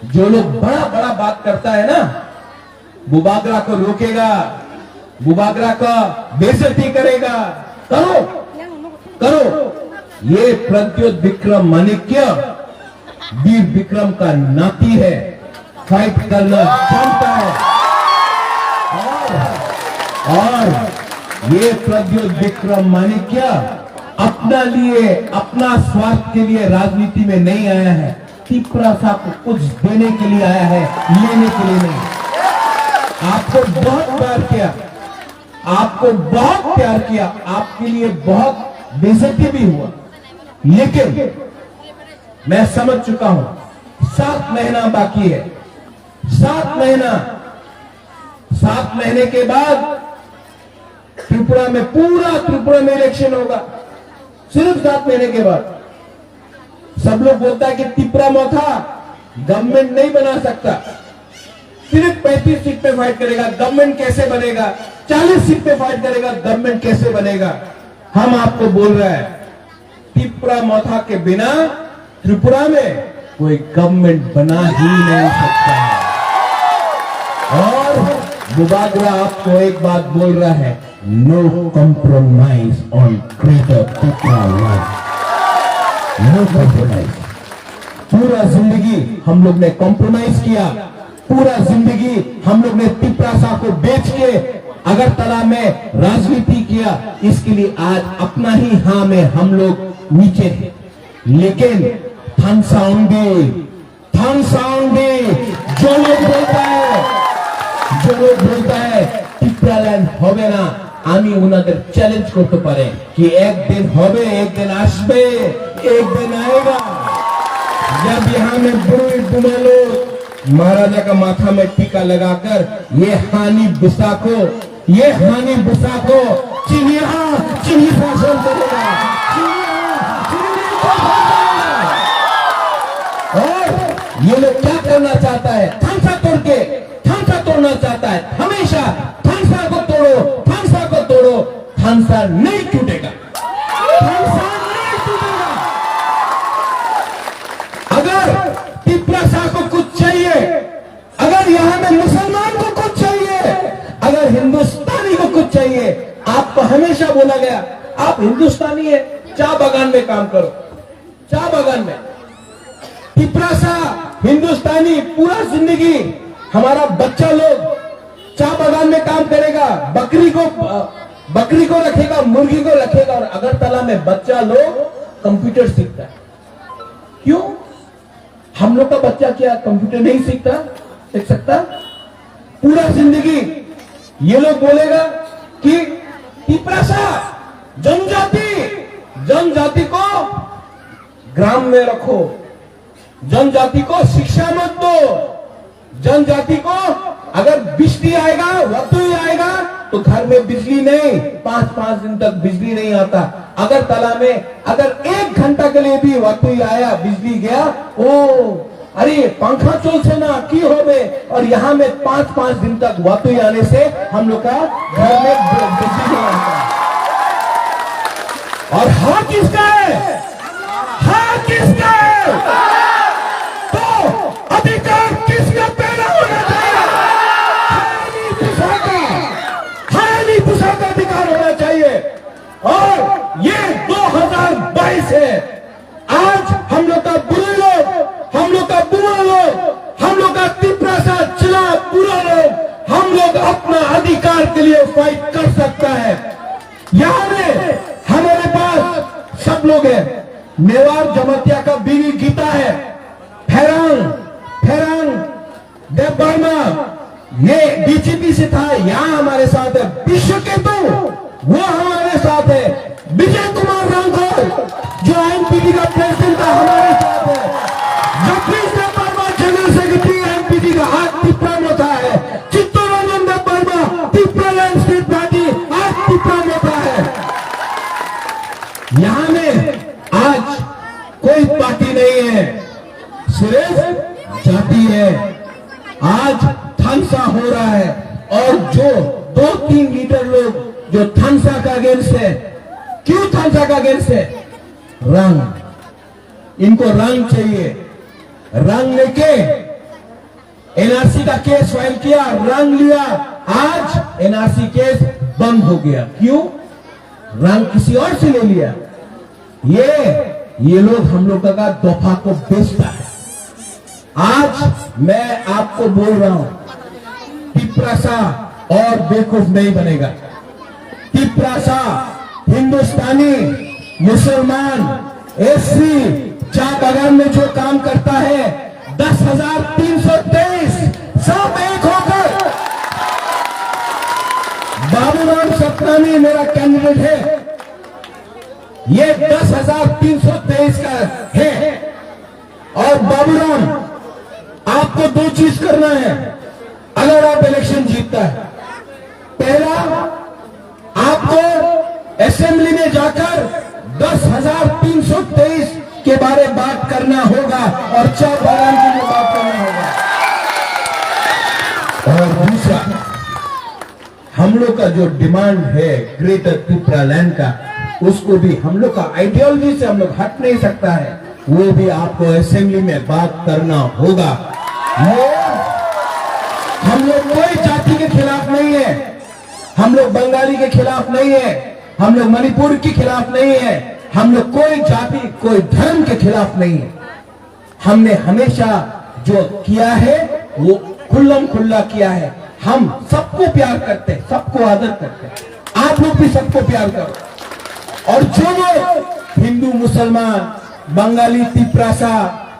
जो लोग बड़ा बड़ा बात करता है ना, बुबागरा को रोकेगा, बुबागरा का बेइज्जती करेगा, करो, करो। ये प्रद्युत विक्रम माणिक्य वीर विक्रम का नाती है, फाइट करना जानता है। और, और ये प्रद्युत विक्रम माणिक्य अपना लिए, अपना स्वार्थ के लिए राजनीति में नहीं आया है। तिपरासा को कुछ देने के लिए आया है, लेने के लिए नहीं। आपको बहुत प्यार किया, आपको बहुत प्यार किया, आपके लिए बहुत बेइज्जती भी हुआ, लेकिन मैं समझ चुका हूं, सात महीना बाकी है। सात महीना, सात महीने के बाद त्रिपुरा में, पूरा त्रिपुरा में इलेक्शन होगा, सिर्फ सात महीने के बाद। सब लोग बोलता है कि तिपरा मोथा गवर्नमेंट नहीं बना सकता, सिर्फ पैंतीस सीट पे फाइट करेगा, गवर्नमेंट कैसे बनेगा? चालीस सीट पे फाइट करेगा, गवर्नमेंट कैसे बनेगा? हम आपको बोल रहे हैं, तिपरा मोथा के बिना त्रिपुरा में कोई गवर्नमेंट बना ही नहीं सकता। और बुबागरा आपको एक बात बोल रहा है, no compromise on Greater Tipraland, no compromise। पूरा जिंदगी हम लोग ने कॉम्प्रोमाइज किया, पूरा जिंदगी हम लोग ने तिपरासा को बेच के अगरतला में राजनीति किया। इसके लिए आज अपना ही हाँ में हम लोग नीचे हैं। लेकिन थानसाउंडी, थानसाउंडी, जो लोग बोलता है, जो लोग बोलता है টিপ্রাল্যান্ড হবে না, আমি ওনাদের চ্যালেঞ্জ করতে পারি। কি একদিন হবে, একদিন আসবে, একদিন আয়েগা। जब यहाँ में बुरुई बुमा लोग महाराजा का माथा में टीका लगाकर ये हानी बुसा को, ये हानी बुसा को चिनिया, चिनी शासन करेगा। चिनिया, चिनी शासन करेगा। और ये लोग क्या करना चाहता है? थानसा तोड़ के, थानसा तोड़ना चाहता है। हमेशा थानसा को तोड़ो, थानसा को तोड़ो, थानसा नहीं टूटेगा। थानसा नहीं टूटेगा। अगर तिपरासा को कुछ चाहिए, अगर यहाँ में मुसलमान को कुछ चाहिए, अगर हिंदुस्तानी को कुछ चाहिए, आपको हमेशा बोला गया, आप हिंदुस्तानी है, चा बागान में काम करो। चा बागान में। तिपरासा हिंदुस्तानी पूरा जिंदगी हमारा बच्चा लोग चाय बागान में काम करेगा, बकरी को, बकरी को रखेगा, मुर्गी को रखेगा, और अगरतला में बच्चा लोग कंप्यूटर सीखता है। क्यों? हम लोग का बच्चा क्या कंप्यूटर नहीं सीखता, सीख सकता? पूरा जिंदगी ये लोग बोलेगा कि तिपरासा, जनजाति, जनजाति को ग्राम में रखो, जनजाति को शिक्षा मत दो, जनजाति को अगर बिजली आएगा, वतुई आएगा, तो घर में बिजली नहीं, पांच पांच दिन तक बिजली नहीं आता। अगरतला में अगर एक घंटा के लिए भी वतुई आया, बिजली गया, ओ, अरे, पंखा चलছে না, কি হবে? और यहाँ में पांच पांच दिन तक वतुई आने से हम लोग का घर में बि-, बिजली नहीं आता। और हक किसका है? हक किसका है? तो अधिकार किसका पैदा होना चाहिए? हरानी पुसा का, हरानी पुसा का अधिकार होना चाहिए। और ये दो हज़ार बाईस है, आज हम लोग का बुरे लोग, हम लोग का बुरा लोग, हम लोग का तिपरासा चिला बुरा लोग, हम लोग अपना अधिकार के लिए फाइट कर सकता है। यहाँ में हमारे पास सब लोग हैं। मेवाड़ जमातिया का बीवी गीता है, फेरंग, फेरंग देव वर्मा, ये डीजीपी से था, यहाँ हमारे साथ है। विश्व केतु, वो हमारे साथ है। विजय कुमार रांघल, जो आईएनपीटी का प्रेसिडेंट था, हमारे साथ है। जगदीश देव वर्मा, जनरल सेक्रेटरी आईएनपीटी का, आज तिपरा में था है। चित्तरंजन देव वर्मा, तिपरा लैंड स्टेट पार्टी, आज तिपरा में था है। यहाँ में आज कोई पार्टी नहीं है, सिर्फ जाति है। आज थानसा हो रहा है और जो दो तीन लीडर लोग जो थानसा का अगेंस्ट है, क्यों थानसा का अगेंस्ट है? रंग, इनको रंग चाहिए। रंग लेके एनआरसी का केस फाइल किया, रंग लिया, आज एनआरसी केस बंद हो गया। क्यों? रंग किसी और से ले लिया। ये, ये लोग हम लोग का दफा को बेचता है। आज मैं आपको बोल रहा हूं, तिपरासा और बेवकूफ नहीं बनेगा। तिपरासा, हिंदुस्तानी, मुसलमान, एससी, चाय बागान में जो काम करता है, दस हजार तीन सौ तेईस, सब एक होकर, बाबूराम सतनामी मेरा कैंडिडेट है, ये दस हजार तीन सौ तेईस का है। और बाबूराम, आपको दो चीज करना है अगर आप इलेक्शन जीतता है। पहला, आपको असेंबली में जाकर दस हजार तीन सौ तेईस के बारे बात करना होगा और चाय बागान के लिए बात करना होगा। और दूसरा, हम लोग का जो डिमांड है ग्रेटर तिपरा लैंड का, उसको भी हम लोग का आइडियोलॉजी से हम लोग हट नहीं सकता है, वो भी आपको असेंबली में बात करना होगा। ये हम लोग कोई जाति के खिलाफ नहीं है, हम लोग बंगाली के खिलाफ नहीं है, हम लोग मणिपुर के खिलाफ नहीं है, हम लोग कोई जाति, कोई धर्म के खिलाफ नहीं है। हमने हमेशा जो किया है वो खुल्लम खुल्ला किया है। हम सबको प्यार करते हैं, सबको आदर करते हैं, आप लोग भी सबको प्यार करो। और जो लोग हिंदू, मुसलमान, बंगाली, तिपरासा,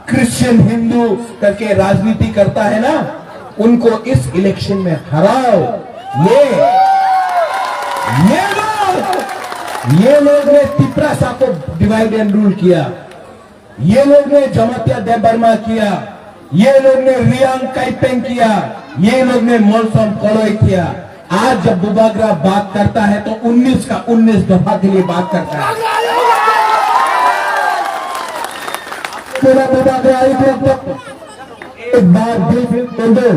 क्रिश्चियन, हिंदू करके राजनीति करता है ना, उनको इस इलेक्शन में हराओ। ये, ये लोग, ये लोग ने तिपरासा को डिवाइड एंड रूल किया। ये लोग ने जमातिया देबबर्मा किया, ये लोग ने रियांग काइपेंग किया, ये लोग ने मोलसम कलोई किया। आज जब बुबाग्रा बात करता है तो उन्नीस का उन्नीस दफा के लिए बात करता है। Pura Bubagra, एक बार दिल से बोल दो,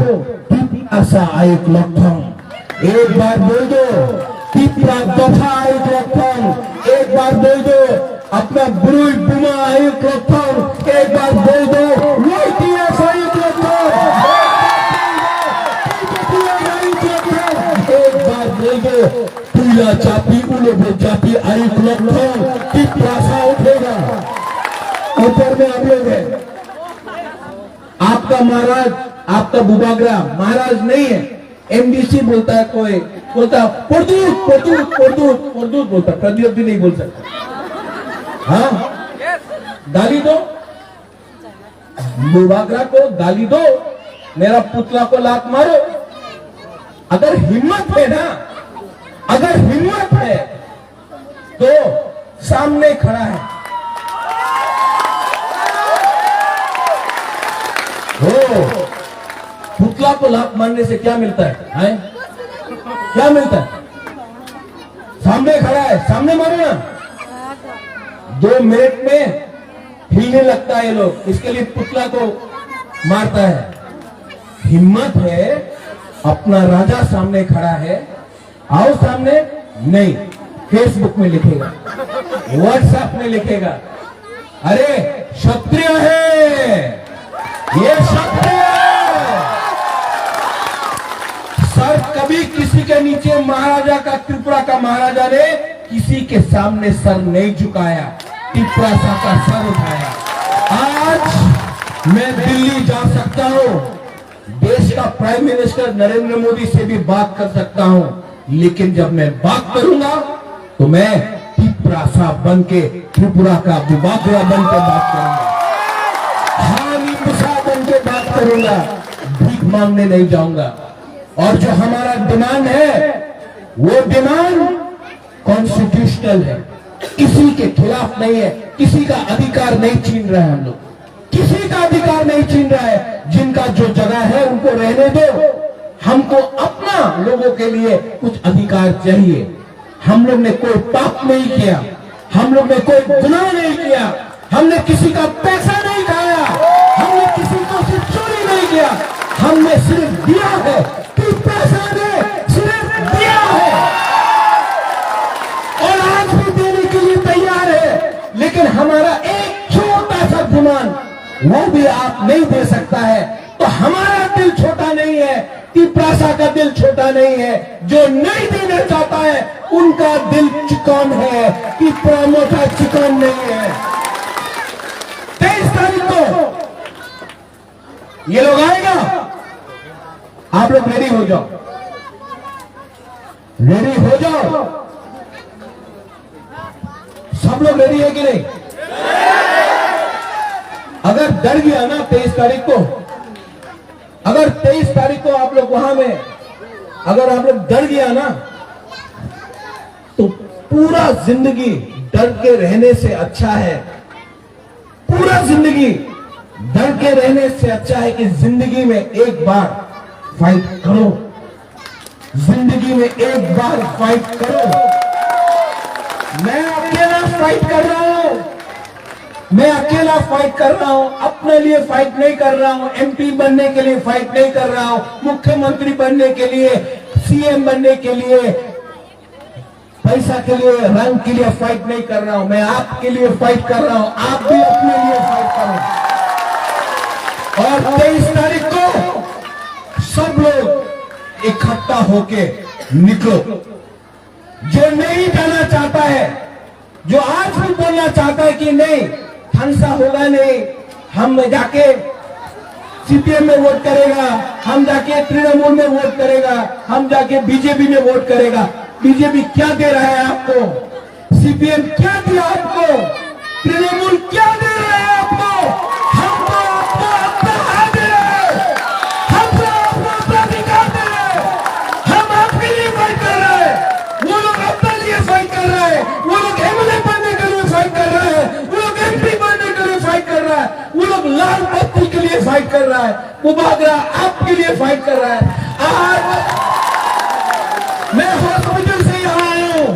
Tiprasa Ayuk Lokthong। एक बार बोल दो, Tipra Dopha Ayuk Lokthong। एक बार बोल दो, अपना Brui Buma Ayuk Lokthong। एक बार बोल दो, वाईटीएफ Ayuk Lokthong। एक बार बोल दो, Puila Chapi, Ulo Bo Chapi Ayuk Lokthong। Tiprasa उठेगा। ऊपर में आप लोग हैं। आपका महाराज आपका बुबागरा महाराज नहीं है। एमडीसी बोलता है कोई, बोलता प्रद्युत, प्रद्युत, प्रद्युत, प्रद्युत बोलता, प्रद्युत भी नहीं बोल सकता। हाँ, गाली दो, बुबागरा को गाली दो, मेरा पुतला को लात मारो। अगर हिम्मत है ना, अगर हिम्मत है तो सामने खड़ा है। हो, पुतला को लात मारने से क्या मिलता है, हैं? क्या मिलता है? सामने खड़ा है, सामने मारो ना। दो मिनट में हिलने लगता है ये लोग, इसके लिए पुतला को मारता है। हिम्मत है, अपना राजा सामने खड़ा है, आओ सामने। नहीं, फेसबुक में लिखेगा, व्हाट्सएप में लिखेगा, अरे, क्षत्रिय है, ये क्षत्रिय है। सर कभी किसी के नीचे महाराजा का, त्रिपुरा का महाराजा ने किसी के सामने सर नहीं झुकाया, तिपरासा का सर उठाया। आज मैं दिल्ली जा सकता हूँ, देश का प्राइम मिनिस्टर नरेंद्र मोदी से भी बात कर सकता हूं, लेकिन जब मैं बात करूंगा तो मैं तिपरासा बन के, त्रिपुरा का बुबागरा बन के बात करूंगा, हानी पुसा बन के बात करूंगा, भीख मांगने नहीं जाऊंगा। और जो हमारा डिमांड है, वो डिमांड कॉन्स्टिट्यूशनल है, किसी के खिलाफ नहीं है, किसी का अधिकार नहीं छीन रहे हम लोग। किसी का अधिकार नहीं छीन रहा है। जिनका जो जगह है उनको रहने दो। हमको अपना लोगों के लिए कुछ अधिकार चाहिए। हम लोग ने कोई पाप नहीं किया, हम लोग ने कोई गुनाह नहीं किया, हमने किसी का पैसा नहीं खाया, हमने किसी को से चोरी नहीं किया, हमने सिर्फ दिया है। कि पैसा ने सिर्फ दिया है और आज भी देने के लिए तैयार है, लेकिन हमारा एक छोटा सा डिमांड, वो भी आप नहीं दे सकता है। तो हमारा दिल छोटा नहीं है, तिपरासा का दिल छोटा नहीं है। जो नहीं देना चाहता है, उनका दिल चिकन है, तिपरा मोटा चिकन नहीं है। तेईस तारीख को ये लोग आएगा, आप लोग रेडी हो जाओ, रेडी हो जाओ। सब लोग रेडी है कि नहीं? अगर डर गया ना तेईस तारीख को, अगर तेईस तारीख को आप लोग वहां में, अगर आप लोग डर गया ना, तो पूरा जिंदगी डर के रहने से अच्छा है, पूरा जिंदगी डर के रहने से अच्छा है कि जिंदगी में एक बार फाइट करो, जिंदगी में एक बार फाइट करो। मैं अकेला फाइट कर रहा हूं, मैं अकेला फाइट कर रहा हूं, अपने लिए फाइट नहीं कर रहा हूं, एमपी बनने के लिए फाइट नहीं कर रहा हूं, मुख्यमंत्री बनने के लिए, सीएम बनने के लिए, पैसा के लिए, रंग के लिए फाइट नहीं कर रहा हूं, मैं आपके लिए फाइट कर रहा हूं, आप भी अपने लिए फाइट करो। और तेईस तारीख को सब लोग इकट्ठा होके निकलो। जो नहीं जाना चाहता है, जो आज भी बोलना चाहता है कि नहीं, थानसा होगा नहीं, हम जाके सीपीएम में वोट करेगा, हम जाके तृणमूल में वोट करेगा, हम जाके बीजेपी में वोट करेगा। बीजेपी क्या दे रहा है आपको? सीपीएम क्या दिया आपको? तृणमूल क्या दे रहा है आपको? हम तो आपको अपना हाथ दे रहे हैं, हम तो आपको अपना अधिकार दे रहे हैं, हम आपके लिए फाइट कर रहे हैं। वो लोग अपने लिए फाइट कर रहे हैं, वो लोग एमएलए बनने के लिए फाइट कर रहे हैं, वो लोग एमपी बनने के लिए फाइट कर रहा है, वो लोग लाल बत्ती के लिए फाइट कर रहा है, वो बागरा आपके लिए फाइट कर रहा है। आज मैं हॉस्पिटल से यहाँ आया हूँ,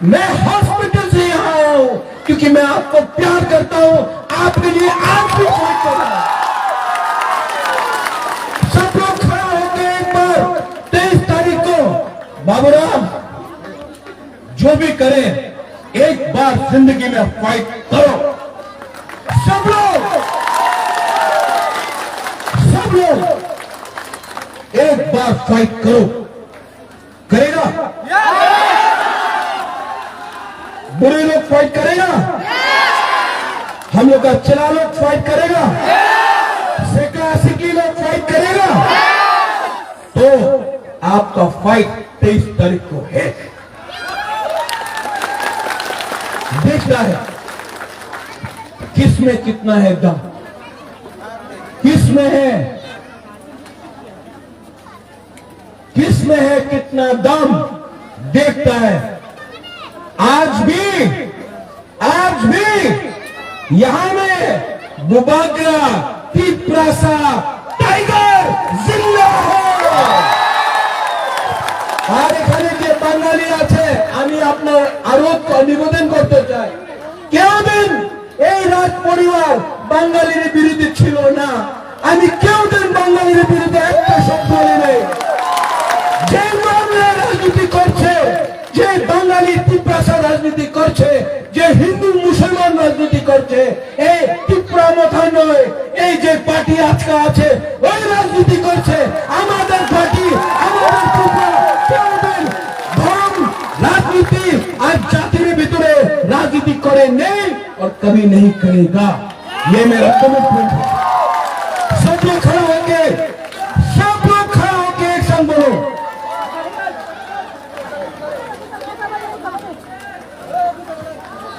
मैं हॉस्पिटल से यहाँ आया हूँ क्योंकि मैं आपको प्यार करता हूँ, आपके लिए आज भी फाइट कर रहा हूँ। सब लोग खड़ा होकर एक बार तेईस तारीख को बाबूराम जो भी करें, एक बार जिंदगी में फाइट करो। सब लोग, सब लोग एक बार फाइट करो। करेगा? बुरे लोग फाइट करेगा? हम लोग का चेला लोग फाइट करेगा? सेका सिकी लोग फाइट करेगा? तो आपका फाइट तेईस तारीख को है। देखता है किस में कितना है दम, किस में है, किस में है कितना दम, देखता है। आज भी, आज भी यहाँ में बुबाग्रा तिप्रासा टाइगर जिंदा है। আর এখানে যে বাঙালি আছে, আমি আপনার আরো নিবেদন করতে চাই, কেউ দিন এই রাজ পরিবার বাঙালির বিরুদ্ধে ছিল না। আমি কেউ দিন বাঙালির বিরুদ্ধে একটা শব্দ বলি নাই। যে বাংলা রাজনীতি করছে, যে বাঙালি তিপ্রাসা রাজনীতি করছে, যে হিন্দু মুসলমান রাজনীতি করছে, এই তিপ্রা মথা নয়, এই যে পার্টি আজকে আছে, ওই রাজনীতি করছে। আমাদের পার্টি, আমাদের তিপ্রা, কেউ দিন ধর্ম, রাজনীতি আর জাতির ভিতরে রাজনীতি করে নেই। और कभी नहीं करेगा। ये मेरा कमिटमेंट है। सब लोग खड़ा होके, सब लोग खड़ा होके एक साथ बोलो,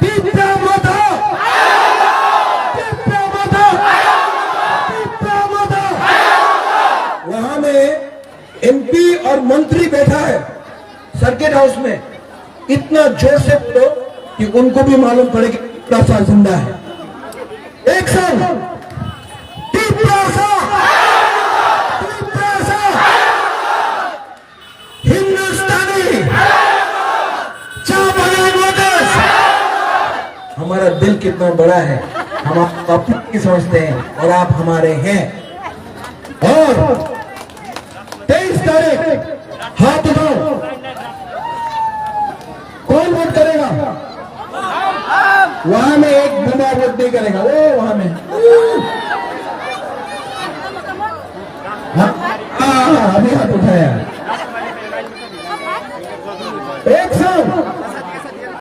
तिप्रा मथा, तिप्रा मथा, तिप्रा मथा। वहां में एमपी और मंत्री बैठा है सर्किट हाउस में, इतना जोर से बोलो कि उनको भी मालूम पड़े कि तिप्रासा जिंदा है। एक साथ, तिप्रासा, तिप्रासा, हिंदुस्तानी, चापागान वर्कर्स, हमारा दिल कितना बड़ा है, हम आपको अपने समझते हैं और आप हमारे हैं। और तेईस तारीख, हाथ उठाओ, कौन वोट करेगा? वहां में एक बूंदा वोट नहीं करेगा, वो वहां में। हाँ, हाँ, हाँ, अभी हाथ उठाया। एक साथ।